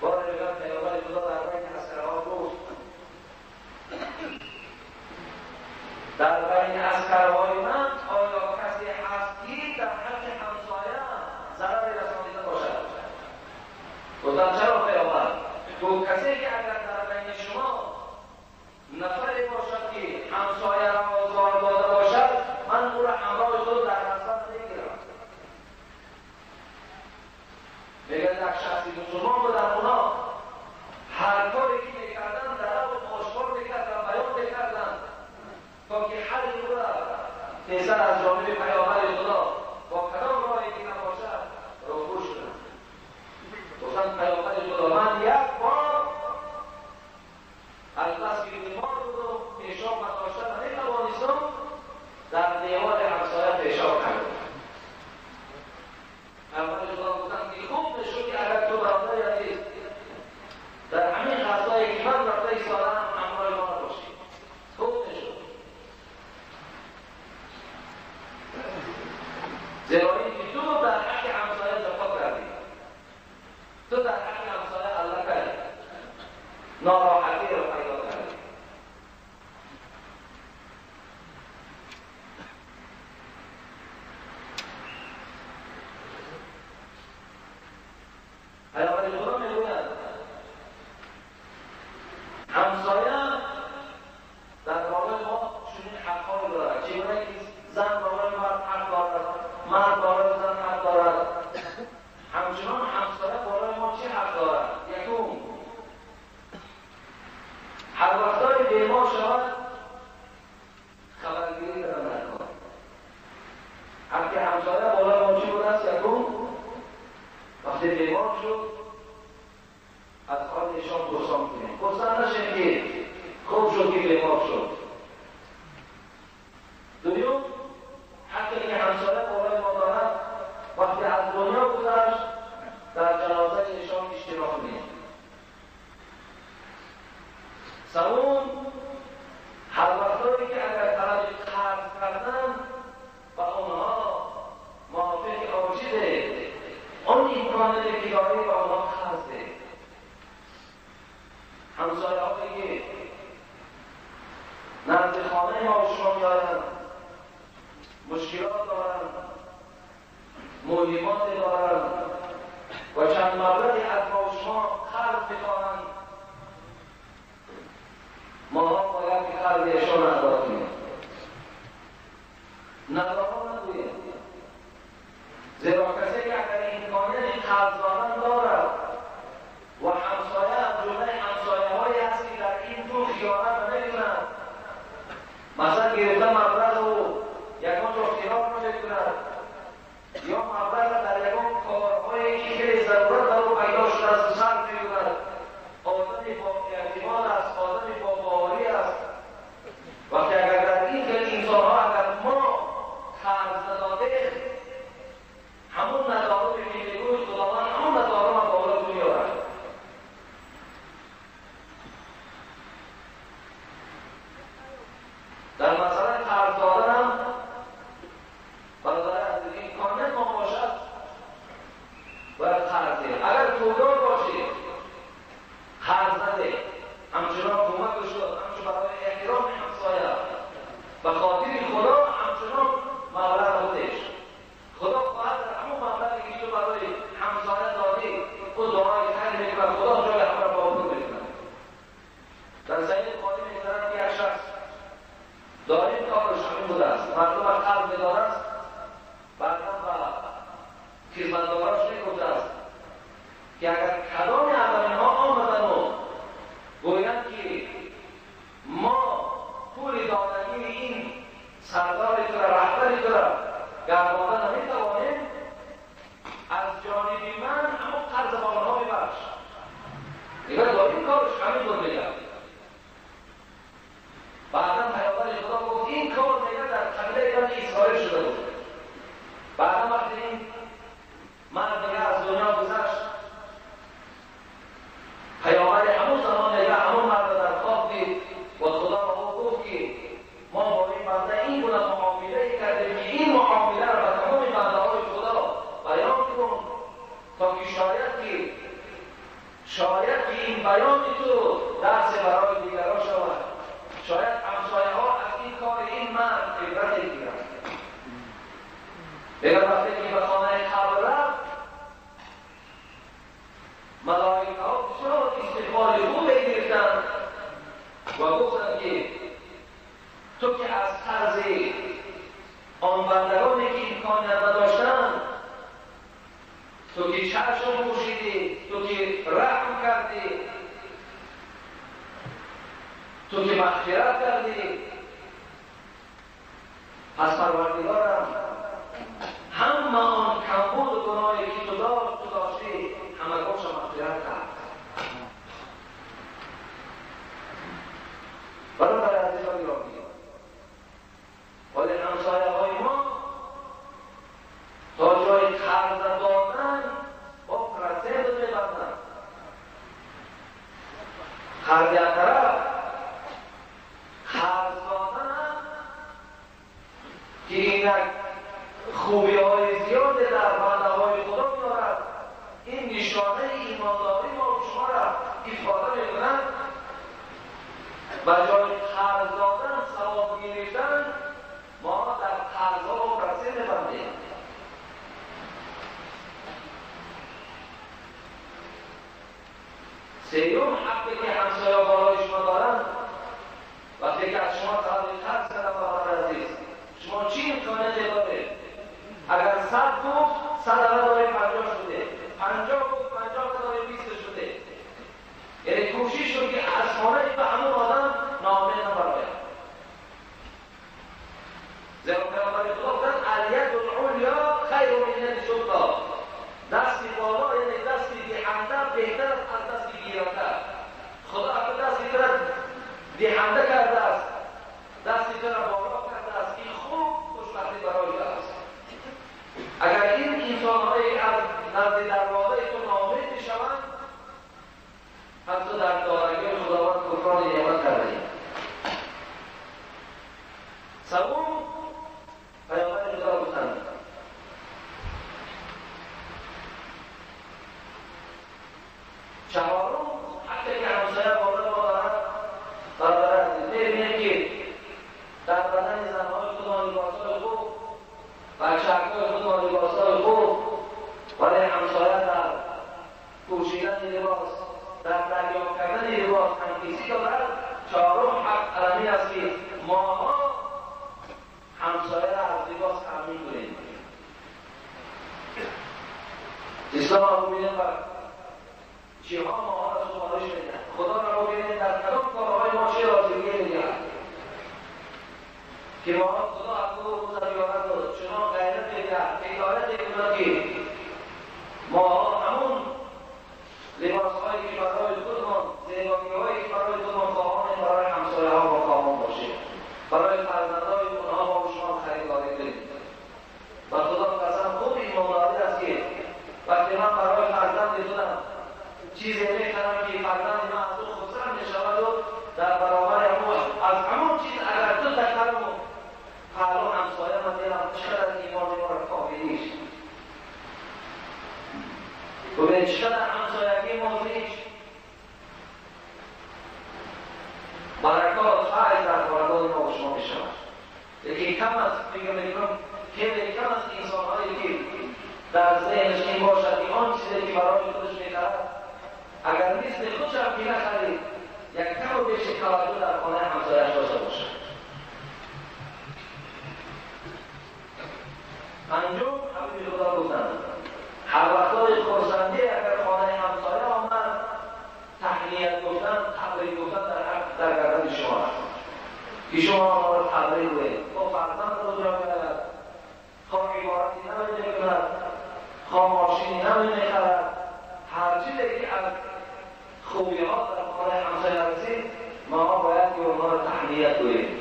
بار دیگر پیامبر خدا در بین عسکرها گفت در بین عسکرهای من آیا کسی هست که در حق همسایه ضرری رسانیده باشد؟ گفتم چرا پیامبر؟ گفت کسی که اگر در بین شما نفری باشد که همسایه را آزار داده باشد، من او را همراه خود در نظر نمیگیرم. میگن یک شخصی مسلمان بودن، اونا هر کاری که میکردن در او آشکار میکردن، بیان میکردن تا که حل او را تیزتر از جانب پیامبر خدا با کدام راهی که نباشد روپوش شدند. گفتن پیامبر خدا من یک بار از بس که بیمار بودم پیشاب برداشتن نمیتوانستم، در دیوار همسایه پیشاب کردم. پیامبر خدا گفتن که خوب نشد که اگر تو برادر عزیز در تو در حق همسایه الله کردی، ناراحتی رو پیدا کردی. پیامبر خدا میگوید همسایه در بالای ما چنین حقهایی دارد، چگونه که زن بالای مرد حق دارد، مرد بالای زن حق دارد، همچنان همسایه بالای ما چه حق دارد؟ یکم، هر وقتای بیمار شود خبرگیری کردن در کار. حق همسایه بالای ما چی بوده است؟ یکم، وقتی بیمار شد از حال ایشان پرسان کنیم، پرسان نشیم که خوب شد که بیمار شد. دوم، حقی که همسایه بالای ما دارد وقتی از دنیا گذشت در جنازه ایشان اشتراک کنیم. سوم، هر وقتایی که اگر طلب قرض کردن و آنها موافق آجیده آن امکانه که داری به آنها قرض ده. همسایه هایی که نزد خانه ما و شما میآیند، مشکلات دارند، مهمات دارند و چند مبلغی از ما و شما قرض میخواهند، ماها باید که قرض ایشان ادا کنیم. ندارا نگوییم، زیرا کسی که اگر امکانیت قرض دادن دارد و همسایه از جمله همسایه هایی هست که در این دو خیانت نمیکنند، مثلا گرفته مبلغ و یکان جا خیانت نمیکند، یا مبلغ در یکان کارهایی که خیلی ضرورت در او پیدا شده است صرف میکند، آدمی با اعتماد است، آدمی با باوری است. وقتی اگر در این خیلی انسانها اگر ما قرض نداده، همون نداره که میگوید خداوند همون نداره من بالا تو میارد. در مسئله قرض دادن هم برادر عزیز امکانیت ما باشد باید قرض ده. اگر پولدار باشی قرض نده، همچنان کمک شد، همچون برای احترام همسایه به خاطر خدا همچنان مبلغ خودش خدا خواهد در همون مبلغی که تو برای همسایه دادی او دعای خیر میکند، خدا جای همه را باور میکند. در صحیح بخاری میگویند که یک شخص داریم کارش همین بوده است، مردم از قرض میداد است، بعدا به خدمتداراش میگفته است که اگر کدام از اینها آمدن و گویند که ما پول دادنی این سردار تو را، رهبر تو را گردانده نمیتوانیم، از جانب من همون قرض به آنها میبخش. دیگر داریم کارش همین بود میگه. بعدا پیامبر خدا گفت این کار میگه در قبیله بنی اسرائیل شده بود. بعدا وقتی این مرد میگه از دنیا گذشت، پیامبر همون زمان میگه همون مرد در خواب دید و خدا به او گفت که ما با این بنده این گونه معامله کردیم که این معامله را به تمام بنده های خدا بیان کن تا که شاید که این بیان تو درس برای دیگران شود، شاید همسایه ها از این کار این مرد عبرت بگیرند. بگر وقتی که به خانه قبر رفت، ملائکه ها بسیار استقبال خوب گرفتند و گفتند که تو که از قرض آن بندگانی که امکانیت نداشتند، تو که چشم پوشیدی، تو که رحم کردی، تو که مغفرت کردی، پس پروردگارم همه آن کمبود و گناهی که تو داشتی همگانش مغفرت کرد. برادر عزیز و گرامی، ولی همسایه های ما تا جای قرض دادن با پرسه میبندن. قرض از طرف قرض دادن که اینک خوبی های زیاد در بنده های خدا میارد، این نشانه ایمانداری به جای قرض دادن ثواب گرفتن، ما در قرض‌ها و رسید می‌بندیم. سیوم حقی که همسایه بالای شما دارند، وقتی که از شما طلب قرض کردن برادر عزیز، شما چی امکانیتی دارید؟ اگر 100 گفت 100 داره 50 شده، 50 گفت 50 داره 20 شده. یعنی کوشش رو که از خانه به همون آدم نامه نبراید. زیرا پیامبر خدا گفتند الید العلیا خیر من ید السلطان، دست بالا یعنی دست دهنده بهتر است از دست گیرنده. خدا اگر دست تو را دهنده کرده است، دست تو را بالا کرده است، این خوب خوشبختی برای تو است. اگر این انسان‌های از نزد دروازه تو ناامید می‌شوند، پس تو در دارایی خداوند کفران نعمت کرده ای. سوم، پیامبر خدا گفتند چهارم، حتی که همسایه بالا ما دارد، برادر عزیز می‌بینیم که در بدن زنهای خودمان لباسهای خوب، بچه‌های خودمان لباسهای خوب، ولی همسایه در پوشیدن لباس، در دریافت کردن لباس تنگیسی دارد. چهارم حق علمی است که ماها همسایه را از لباس تأمین کنیم. اسلام را ببینیم و چیها ماها را سفارش میدهد. خدا را ببینیم در کدام کارهای ما چه رازگی میدهد که ماها خدا عقل و روز داد، چنان غیرت میدهد، هدایت میکند که ماها همون لباسهایی که برای خودمان، زیبایی‌هایی که برای خودمان خواهان، برای همسایه‌ها ما خواهان باشیم، برای فرزندهای اونها ما و شما خریداری کنیم. و خدا قسم خوب ایمانداری است که وقتی من برای فرزند خودم چیزی میخرم که فرزند من از او خرسند میشود و در برابر از همون چیز اگر دو تکرم و پهلو همسایه من دیدم چقدر ایمان ما را کافیش. ببینید چقدر همسایگی ما زیش برکات فیض در خاندان ما و شما میشود. یکی کم است، میگم خیلی کم است انسانهایی که در ذهنش این باشد که آن چیزی که برای خودش میخرد اگر مثل خودش هم که نخرید، یک کم و بیش توجه در خانه همسایه‌اش داشته باشد. پنجم، حبیب خدا گفتند هر وقتای خرسندی اگر خانه همسایه آمد، تهنیت گفتن، تبریک گفتن در حق در گردن شما است که شما آنها را تبریک گویید. خواه فرزند را جا می‌رود، خواه عبارتی نمی‌کند، خواه ماشینی نمی‌خرد، هر چیزی که از خوبی‌ها در خانه همسایه رسید، ما باید که آنها را تهنیت گوییم.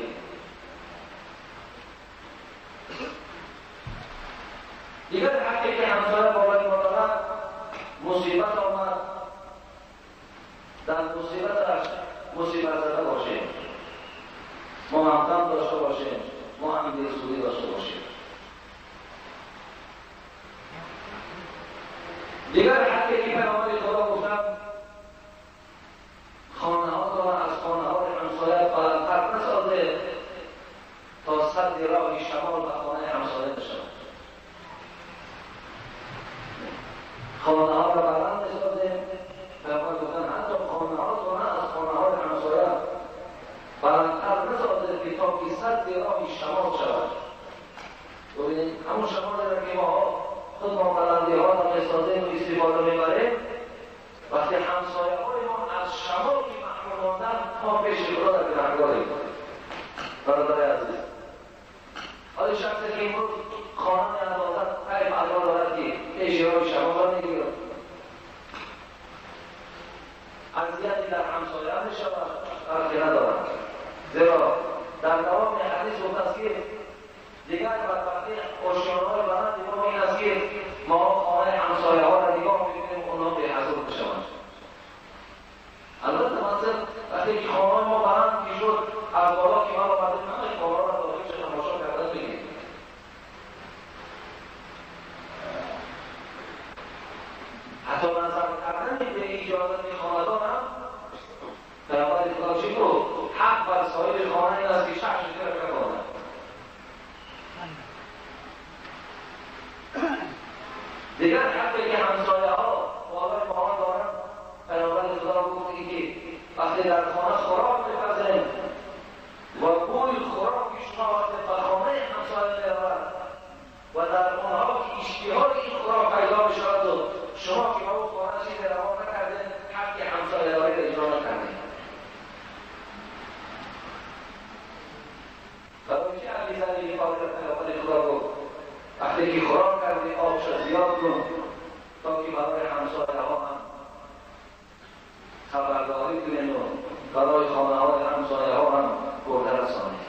دیگر حقی که همسایه بالای ما دارد، مصیبت آمد، در مصیبتش مصیبت زده باشیم، ما همدم داشته باشیم، ما هم دلسوزی داشته باشیم. دیگر حقی که پیامبر خدا گفتند خانه ها را از خانه های همسایه بلندتر نسازه تا سد راه شمال به خانه همسایه نشود. خانه ها را بلند نسازه، پیامبر گفتند حتی خانه ها را از خانه های همسایه بلندتر نسازه که تا که سد راه شمال شود. ببینید همون شمال را که ما خود ما بلندی ها را میسازیم و استفاده میبریم، وقتی همسایه های ما از شمال که محروم ماندن، ما پیش خدا در گناهکاریم. برادر عزیز، حالا شخصی که امروز خانه میاندازد خیلی معنا دارد که پیش راه شمال را میگیرد، اذیتی در همسایه هم میشود، فرقی ندارد. زیرا در دوام حدیث گفته است که دیگر بدبختی آشیانه‌های بلند ما این است که ما خانه همسایه ها را نگاه میکنیم، اونها بی‌حضور میشوند. البته منزل وقتی که خانه ما بلند که شد، از بالا که ما آمدیم همه خانه را داخل شد تماشا کردن بگیریم. حتی نظر کردن به اجازت خاندان هم پیامبر خدا چی گفت؟ حق خبرداری کنیم و برای خانه های همسایه ها هم برده رسانیم.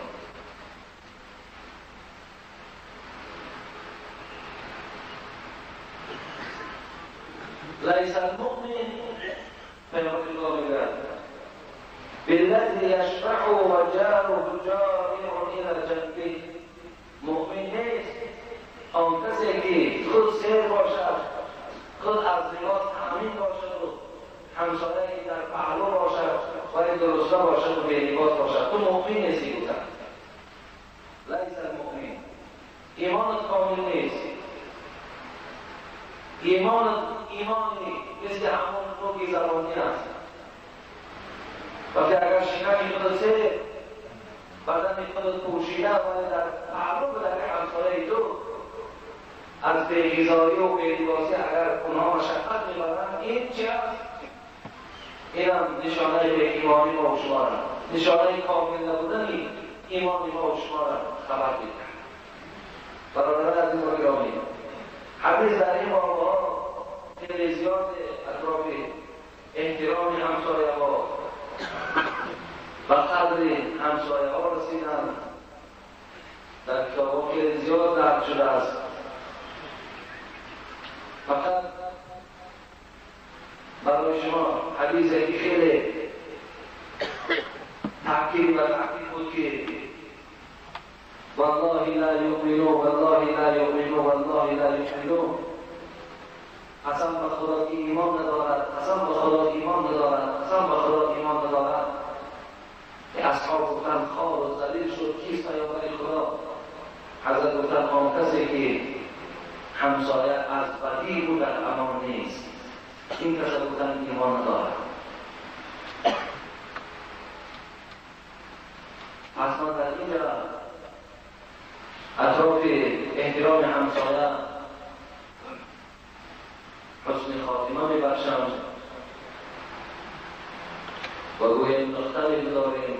لیس المؤمن پیامبر خدا میگوید بالذی یشبع و جاره جائع الی جنبه. مؤمن نیست آن کسی که خود سیر باشد، خود از لباس تأمین باشد و همسایه در پهلو باشد ولی درسته باشد و بی لباس باشد. تو مؤمن نیستی. گفتن لیس المؤمن، ایمانت کامل نیست. ایمانی مثل همون نوک زبانی است. وقتی اگر شکمی خودت سه بدن خودت پوشیده ولی در پهلو در همسایه تو از بی‌غذایی و بی‌لباسی اگر اونها مشقت می‌برند، این چی است؟ این هم نشانه ایمانی ما و شما را، نشانه کامل نبودن ایمانی ما و شما را خبر می‌دهد. برادران عزیز و گرامی، حدیث در این بابها خیلی زیاد اطراف احترام همسایه ها و قدر همسایه ها رسیدن. در کتاب خیلی زیاد درد شده است. فقط برای شما حدیث که خیلی تأکید و تأکید بود که والله لا یؤمنو والله لا یؤمنو والله لا یؤمنو. قسم به خدا که ایمان ندارد، قسم به خدا ایمان ندارد، قسم به خدا ایمان ندارد. که اصحاب گفتن خوار و ذلیل شد، کیست پیامبر خدا؟ حضرت گفتن آن کسی که همسایه از بدی او در امان نیست، این کسی گفتن ایمان ندارد. پس من در اینجا اطراف احترام همسایه حسن خاتمه میبخشم و گویم نقطه میگذاریم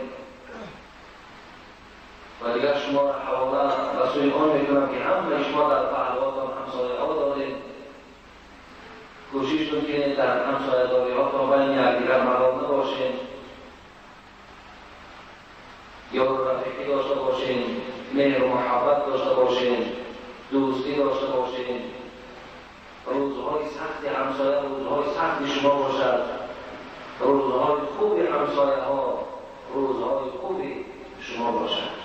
و دیگر شما را حواله به سوی آن میکنم که همه شما در پهلوهاتان همسایه ها دارید. کوشش کنید که در همسایه داری ها بین یکدیگر ملال نباشید، یار رفیقی داشته باشین، مهر و محبت داشته باشین، دوستی داشته باشین. روزهای سخت همسایه روزهای سخت شما باشد، روزهای خوب همسایه ها روزهای خوب شما باشد.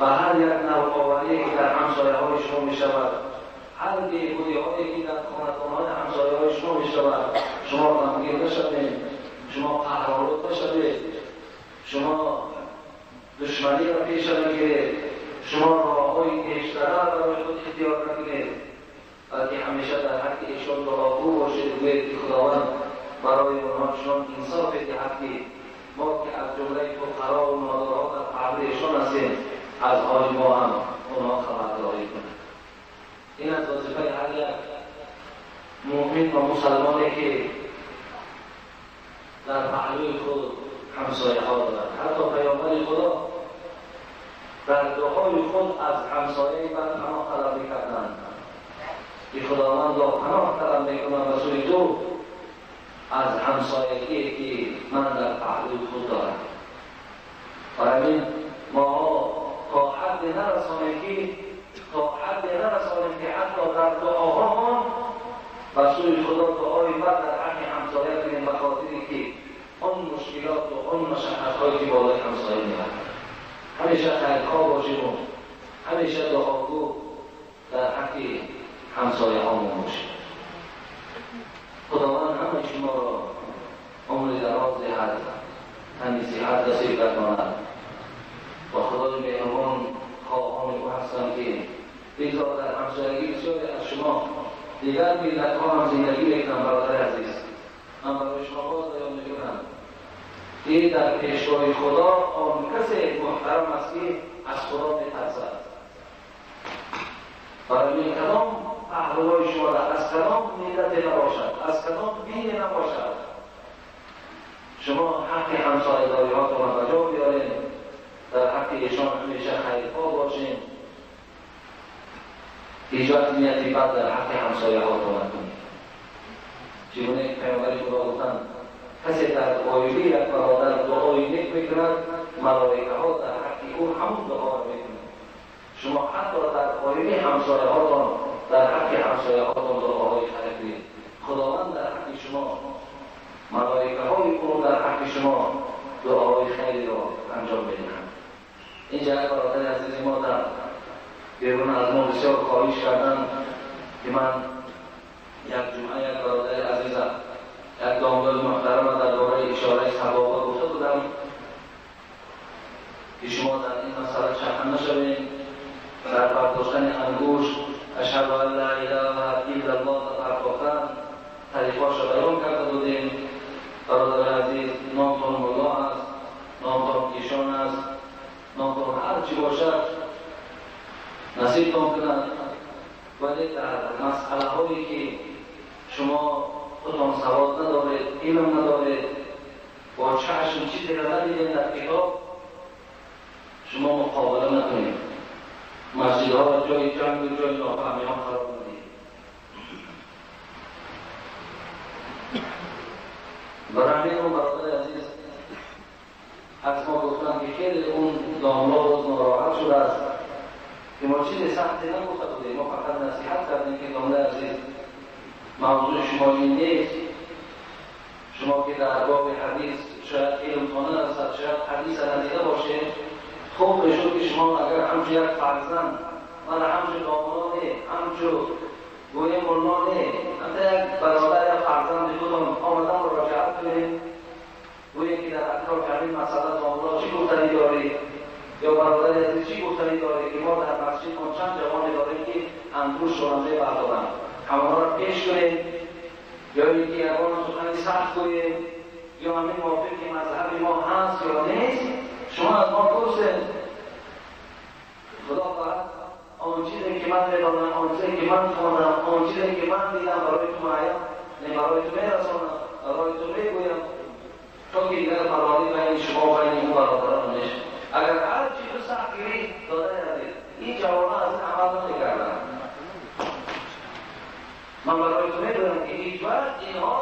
و هر یک نوآوری که در همسایه های شما می شود، هر بهبودی هایی که در خاندان های همسایه های شما می شود، شما غمگین نشوید، شما قهرآلود نشوید، شما دشمنی را پیش نگیرید، شما راههای پیشتره برای خود اختیار نکنید، بلکه همیشه در حق ایشان دعاگو باشید و گویید که خداوند برای آنها چنان انصاف دهد که ما که از جمله فقرا و نادارها در قبر ایشان هستیم، از حال ما هم آنها خبرداری کنند. این از وظیفه هر یک مؤمن و مسلمانی که در پهلوی خود همسایه ها دارد. حتی پیامبر خدا در دعای خود از همسایه بد پناه طلب می‌کردند که خداوند را پناه طلب می‌کنم به سوی تو از همسایگی که من در پهلوی خود دارم. برای همین ما تا حد نرسانیم که حتی در دعاهامان به سوی خدا دعای بد در حق همسایه کنیم، به خاطری که آن مشکلات و آن مشقت‌هایی که بالای همسایه می‌آید. همیشه خیرخواه باشیم و همیشه دعاگو در حق همسایه هامون باشیم. خداوند همه شما را عمر دراز دهد، تنی صحت نصیب گرداند و خدای مهربان خواهان او هستم که بگذار در همسایگی بسیاری از شما دیگر ملت‌ها هم زندگی میکنم. برادر عزیز، من برای شما باز بیان میکنم که در پیشگاه خدا آن کسی محترم است که از خدا میترسد. برای این کدام پهلوهای شما را از کدام ملت نباشد، از کدام دین نباشد، شما حق همسایه‌داری هاتون را به جا بیارین، در حق ایشان همیشه خیرخواه باشین، هیچ وقت نیتی بد در حق همسایه هاتون نکنید. چگونه پیامبر خدا گفتند Касе дар ғоибӣ як бародар дуои нек мекунад, малоикаҳо дар ҳаққи ӯ ҳамон дуоро мекунанд. Шумо ҳатто дар ғоибӣ ҳамсояҳотон дар ҳаққи ҳамсояҳотон дуоҳои хайр кунед. Худованд дар ҳаққи шумо, малоикаҳои ӯ дар ҳаққи шумо дуоҳои хайриро анҷом медиҳанд. Инҷа як бародари азизи мо дар берун аз мо бисёр хоҳиш карданд, ки ман як ҷумъа як бародари азизам, як домлои муҳтарама дар бораи ишораи сабоба гуфта будам, ки шумо дар ин масъала чаха нашавед. Дар бардоштани ангушт ашҳаду ан ла илаҳа иллаллоҳ партофтан тариқҳоша баён карда будем. Бародари азиз, номтон мулло аст, номтон ишон аст, номтон ҳар чӣ бошад насибтон кунад, вале дар масъалаҳое ки шумо худтон савод надоред, илм надоред, бо чашм чизеро надидед дар китоб, шумо муқобила накунед. Масҷидҳоро ҷои ҷангу ҷои нофаҳмиҳо қарор надиҳед. Барои ҳамин он бародари азиз аз мо гуфтанд, ки хеле он домло боз нороҳат шудааст, ки мо чизи сахте нагуфта будем, мо фақат насиҳат кардем, ки домлаи азиз, мавзӯи шумо ин нест. Шумо ки дар боби ҳадис шояд илмтон нарасад, шояд ҳадиса надида бошед, хуб мешуд, ки шумо агар ҳамчун як фарзанд, мана ҳамчун домло не, ҳамчун гӯё мулло не, ҳамта як бародар, як фарзанди худон омадан муроҷиат кунед, гӯем ки дар атрофи ҳамин масъала домло чӣ гуфтанӣ дорӣ, ё бародари азиз чӣ гуфтанӣ дорӣ, ки мо дар масҷидмон чанд ҷавоне дорем, ки ангушшонро мебардоранд, ҳамонҳоро пеш кунем, ё ин ки ягон сухани сахт гӯем, ё ҳамин мувофиқи мазҳаби мо ҳаст ё нест, шумо аз мо пурсед. Худо хоҳад он чизе ки ман медонам, он чизе ки ман хонам, он чизе ки ман дидам барои ту муайян, не барои ту мерасонам, барои ту мегӯям, то ки дигар фарорӣ байни шумо байни ӯ бародарон мешавад. Агар ҳар чӣ ту сахт гирӣ, додари азиз, ин ҷавонҳо аз ин амал намекарданд. Ман барои ту мегӯям, ки ҳеҷ вақт инҳо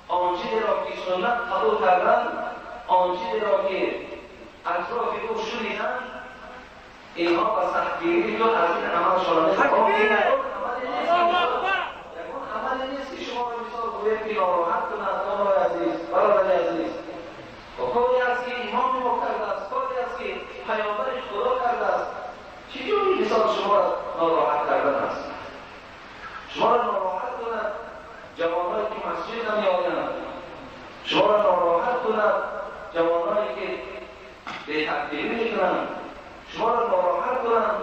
он чизеро ки суннат қабул карданд, он чизеро ки атрофи ӯ шуниданд, инҳо ба сахтгирии ту аз ин амалшон намекарданд. Ягон амале нест, ки шуморо мисол гӯем, ки нороҳат кунад. Додари азиз, бародари азиз, коре аст, ки имоми мо кардааст, коре аст, ки паёмбари Худо кардааст. Чӣ ҷури мисол шуморо нороҳат кардан аст? Шуморо нороҳат кунад ҷавонҳое, ки масҷид намеоянд, шуморо нороҳат кунад ҷавонҳое, ки бетақдирӣ мекунанд, шуморо нороҳат кунанд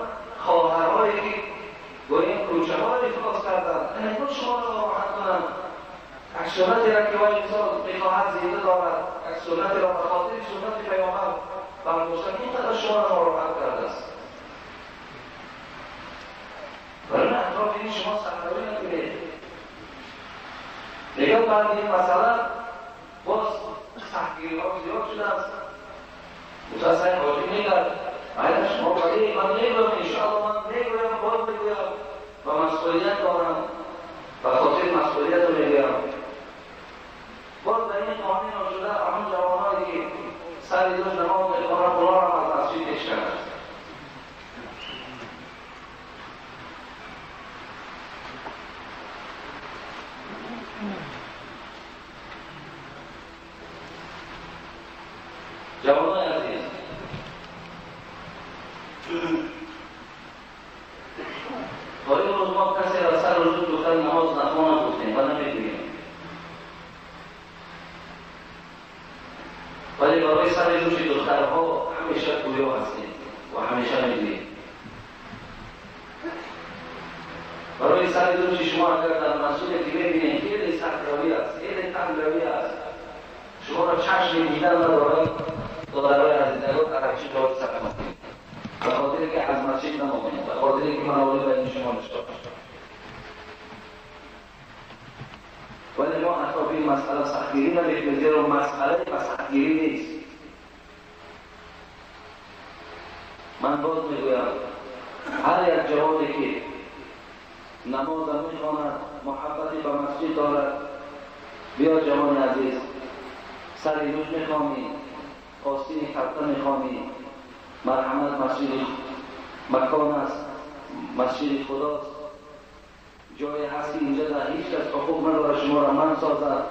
хоҳарҳое, ки گوییم کوچه‌ها افلاس کردند، اینها شما را ناراحت کنند. یک سنتی را که انسان میخواهد زنده دارد، یک سنتی را به خاطر سنت پیامبر برداشتن، اینقدر شما را ناراحت کرده است. برای اطراف این شما سخنرانی نکنید. دیگر بعد این مسئله باز سختگیری‌ها زیاد شده است. متأسفانه حاجی میگرد باید شما ولی من میگویم، انشاءالله من میگویم، باز میگویم و مسئولیت دارم، به خاطر مسئولیت رو میگویم. باز در این قانون شده همون جوانهایی که سر دوش نماز میخوانند اونا را از مسجد پیش کرده است. جوانای عزیز، تا این روز ما کسی را سر روز گفتن نماز نخوان گفتیم و نمیگوییم، ولی برای سر دوش دخترها همیشه گویا هستیم و همیشه میگوییم. برای سر دوش شما اگر در مسجد که میبینید خیلی سختروی است، خیلی تنگروی است، شما را چشم دیدن ندارد، دادرای عزیز نگاه عربچی جواب سخت به خاطر که از مسجد نمانید، به خاطر که مناوله بین شما نشد. ولی ما اطراف این مسئله سختگیری نمی‌کنیم، زیرا مسئله و سختگیری نیست. من باز میگویم هر یک جوانی که نماز میخواند، محبتی به مسجد دارد، بیا جوان عزیز، سری روز میخوانی، آستین کلته میخوانی، مرحمت مسجد مکان است، مسجد خداست، جای هست که اینجا در هیچ کس حقوق نداره شما را من سازد.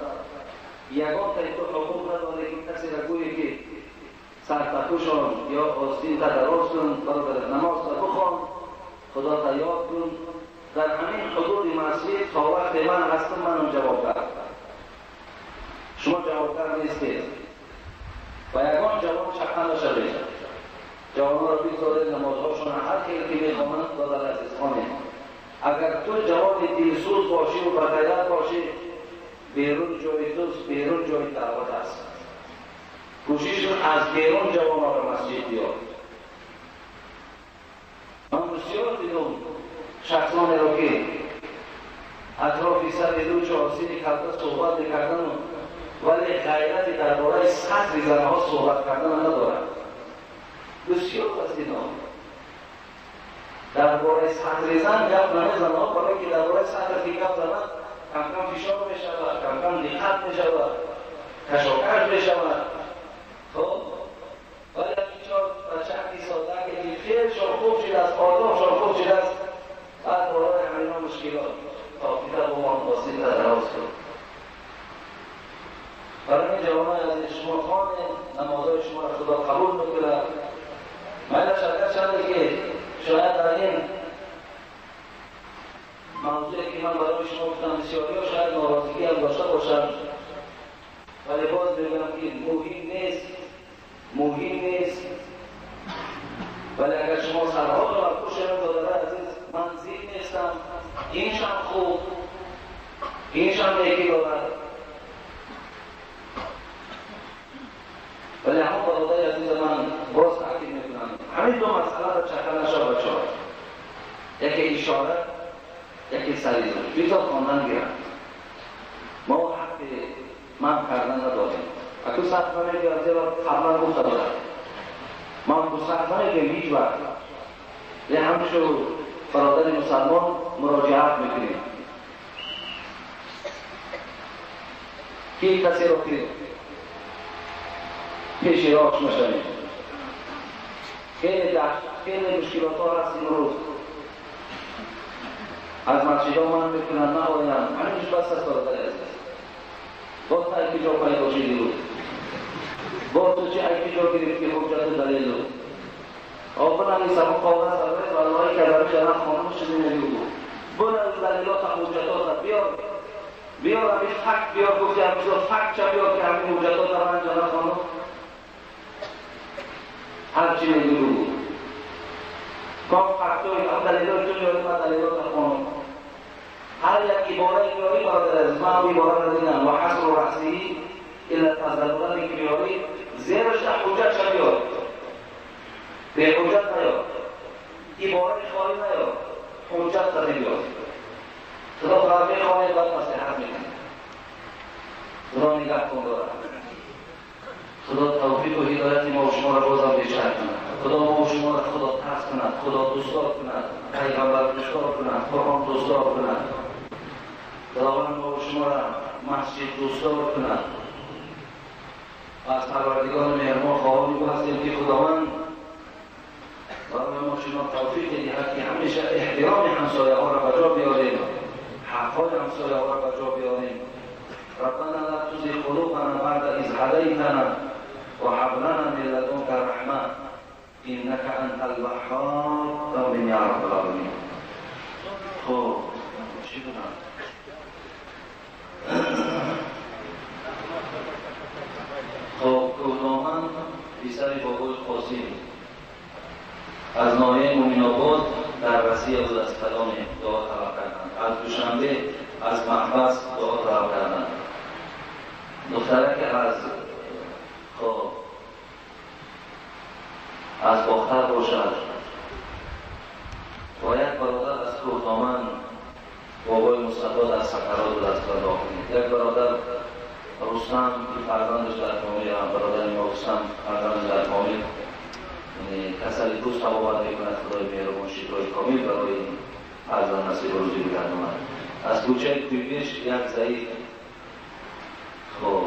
یگان تا تو حقوق نداره که کسی را گویی که سرتکوشان یا آستین تا دراز کن، برادر نماز تا بخوان، خدا تا یاد کن. در همین حدود مسجد تا وقت من هستم منم جوابگر. شما جوابگر نیستید و یگان جواب چپن نشوید. جوانها را بگذارید نمازهاشون هر خیلی که میخوانند برادر عزیز خانه. اگر تو جوان دلسوز باشی و بغیرت باشی، بیرون جای توست، بیرون جای دعوت است. کوشش کن از بیرون جوان را به مسجد بیار. من بسیار دیدم شخصان را که اطراف سر لوچ و آستین کلته صحبت میکردن ولی غیرتی درباره سطر زنها صحبت کردن ندارند. بسیار از دیدم درباره سطر زن گپ نمیزنند، برای که درباره سطر که گپ زنند کم کم فشار میشود، کم کم دقت میشود، کشاکش میشود. خب ولی چهار بچه ساده که فعلشان خوب شده است، آدابشان خوب شده است، بعد برای همینا مشکلات تا پیتا بمان آستین تا دراز کن. برای این جوانای عزیز شما خانه نمازهای شما را خدا قبول میکنه. من شرکت شده که شاید در این موضوعی که من برای شما گفتم بسیاری ها شاید ناراضگی هم داشته باشند، ولی باز میگم که مهم نیست، مهم نیست. ولی اگر شما سرها رو بر پشت برادر عزیز من زیر نیستم، اینش هم خوب، اینش هم نیکی دارد. ولی همون برادر عزیز من باز تاکید میکنم همین دو مسئله را چکر نشد بچه‌ها، یکی اشاره، یکی سریزه. بیزا خواندن گیرند. ما حق من کردن نداریم. اکو سخت نمیگم زیرا قبلا گفته بودم من تو سخت نمیگم هیچ وقت. یه همچو برادر مسلمان مراجعت میکنیم که کسی رو که پیش راش نشویم. خیلی خیلی مشکلات ها هست امروز. از مسجد ها من میکنن نهایم همینش بس است برادر عزیز. با تا ایکی جا پیدا شدی بود، با تو چه ایکی جا گرفتی حجت و دلیل بود. آبون همی سبا قاغذ سبا والله که برای جنب خانم شده نمی بود. بلند دلیلات و حجتات بیار، بیار همی فکت بیار، گفتی همیشه فکت چه بیار که همین حجتات من جنب خانم هرچی نمی بود. کام فکتوی هم دلیلات تو بیاری من دلیلات خانم هر یک عباره بیاری برادر عزیز من هم عباره ندیدم و حصر رأسه الا تزدادن که بیاری زیرش در حجت چه بیار، به حجت نیار، عباره خالی نیار، حجت داره بیار. خدا فقط میخواهد باید نصیحت میکنه. خدا نگهتون دارد. خدا توفیق و هدایت ما و شما را بازم بیشتر کند. خدا ما و شما را خدا ترس کند، خدا دوستدار کند، پیغمبر دوستدار کند، قرآن دوستدار کند. خداوند ما و شما را مسجد دوستدار کند. و از پروردگار مهربان خواهان او هستیم که خداوند برای ما شما توفیق دهد که همیشه احترام همسایه ها را به جا بیاریم، حقهای همسایه ها را به جا بیاریم. ربنا لا تزغ قلوبنا بعد إذ هديتنا وهب لنا من لدنك رحمة إنك أنت الوهاب. آمین یا رب العالمین. خب چی بودم؟ خب کوهدامن پسر بابای قاسم از ناحیه مومن‌آباد در رسیه بود از کلام دعا طلب کردن، از دوشنبه از محبس دعا طلب کردن. دختره که از خب از باختر باشد و یک برادر از کوهدامن بابای مصطفی در سکرات بود از دعا کنید. یک برادر رستم که فرزندش در پامیر، برادر ما رستم فرزندش در پامیر کسلی دوست تبابت میکند، خدای مهربان شفای کامل برای فرزند نصیب روزی بگرداند. از کوچه کویش یک ضعیف خب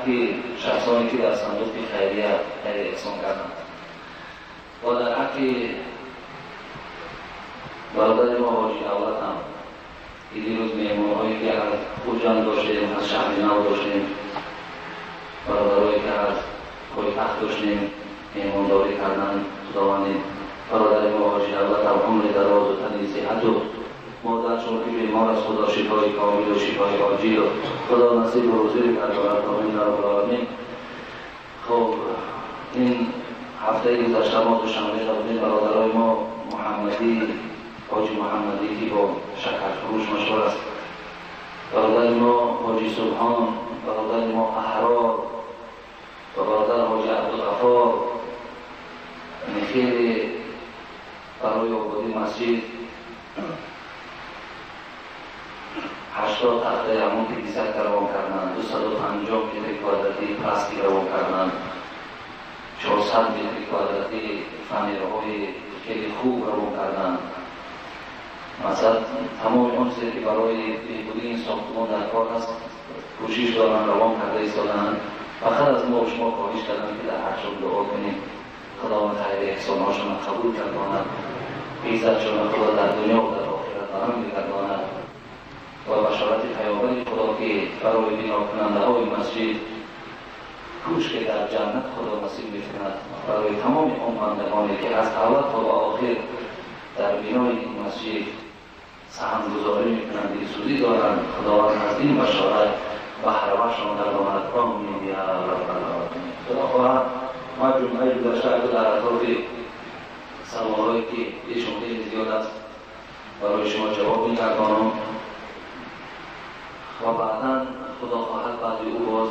ҳаққи шахсоне ки дар сандуқи хайрия хайр эҳсон карданд ва дар ҳаққи бародари мо ҳоҷи Давлат ҳам, ки дирӯз меҳмонҳое ки аз Хуҷанд доштем, аз шаҳри нав доштем, бародарое ки аз пойтахт доштем, меҳмондорӣ карданд. Худованди бародари мо ҳоҷи Давлат ҳам умри дарозу тани сиҳату модаршон ки бемор аст, Худо шифои комилу шифои оҷилу Худо насибу рӯзӣ бигардонад. Омин я раббал оламин. Хуб, ин ҳафтаи гузашта мо Душанбе будем, бародарои мо Муҳаммадӣ, ҳоҷи Муҳаммадӣ, ки бо шакарфурӯш машҳур аст, бародари мо ҳоҷи Субҳон, бародари мо Аҳрор ва бародар ҳоҷи Абдулғафор хеле барои ободии масҷид 80 тахтаи ҳамон 50 равон карданд, 250 метри квадратӣ пластик равон карданд, 400 метри квадратӣ фанерҳои хеле хуб равон карданд. Масалан, тамоми он чизе ки барои беҳбудии ин сохтмон дар кор аст, кӯшиш доранд, равон карда истодаанд. Фақат аз мо шумо хоҳиш карданд, ки дар ҳақшон дуо кунем, Худованд хайри эҳсонҳошонро қабул гардонад, иззатшонро Худо дар дунё ва дар охират баланд бигардонад ва башорати паёмбари Худо, ки барои бинокунандаҳои масҷид кӯшке дар ҷаннат Худо насиб мекунад, барои тамоми он бандагоне ки аз аввал то ба охир дар бинои ин масҷид саҳмгузорӣ мекунанд, дилсӯзӣ доранд, Худованд аз ин башорат баҳравашон гардонад. Омин я раббал оламин. Худо хоҳад, ман ҷумъаи гузашта дар атрофи саволҳое ки дилшон хеле зиёд аст, барои шумо ҷавоб мегардонам ва баъдан, Худо хоҳад, баъди ӯ боз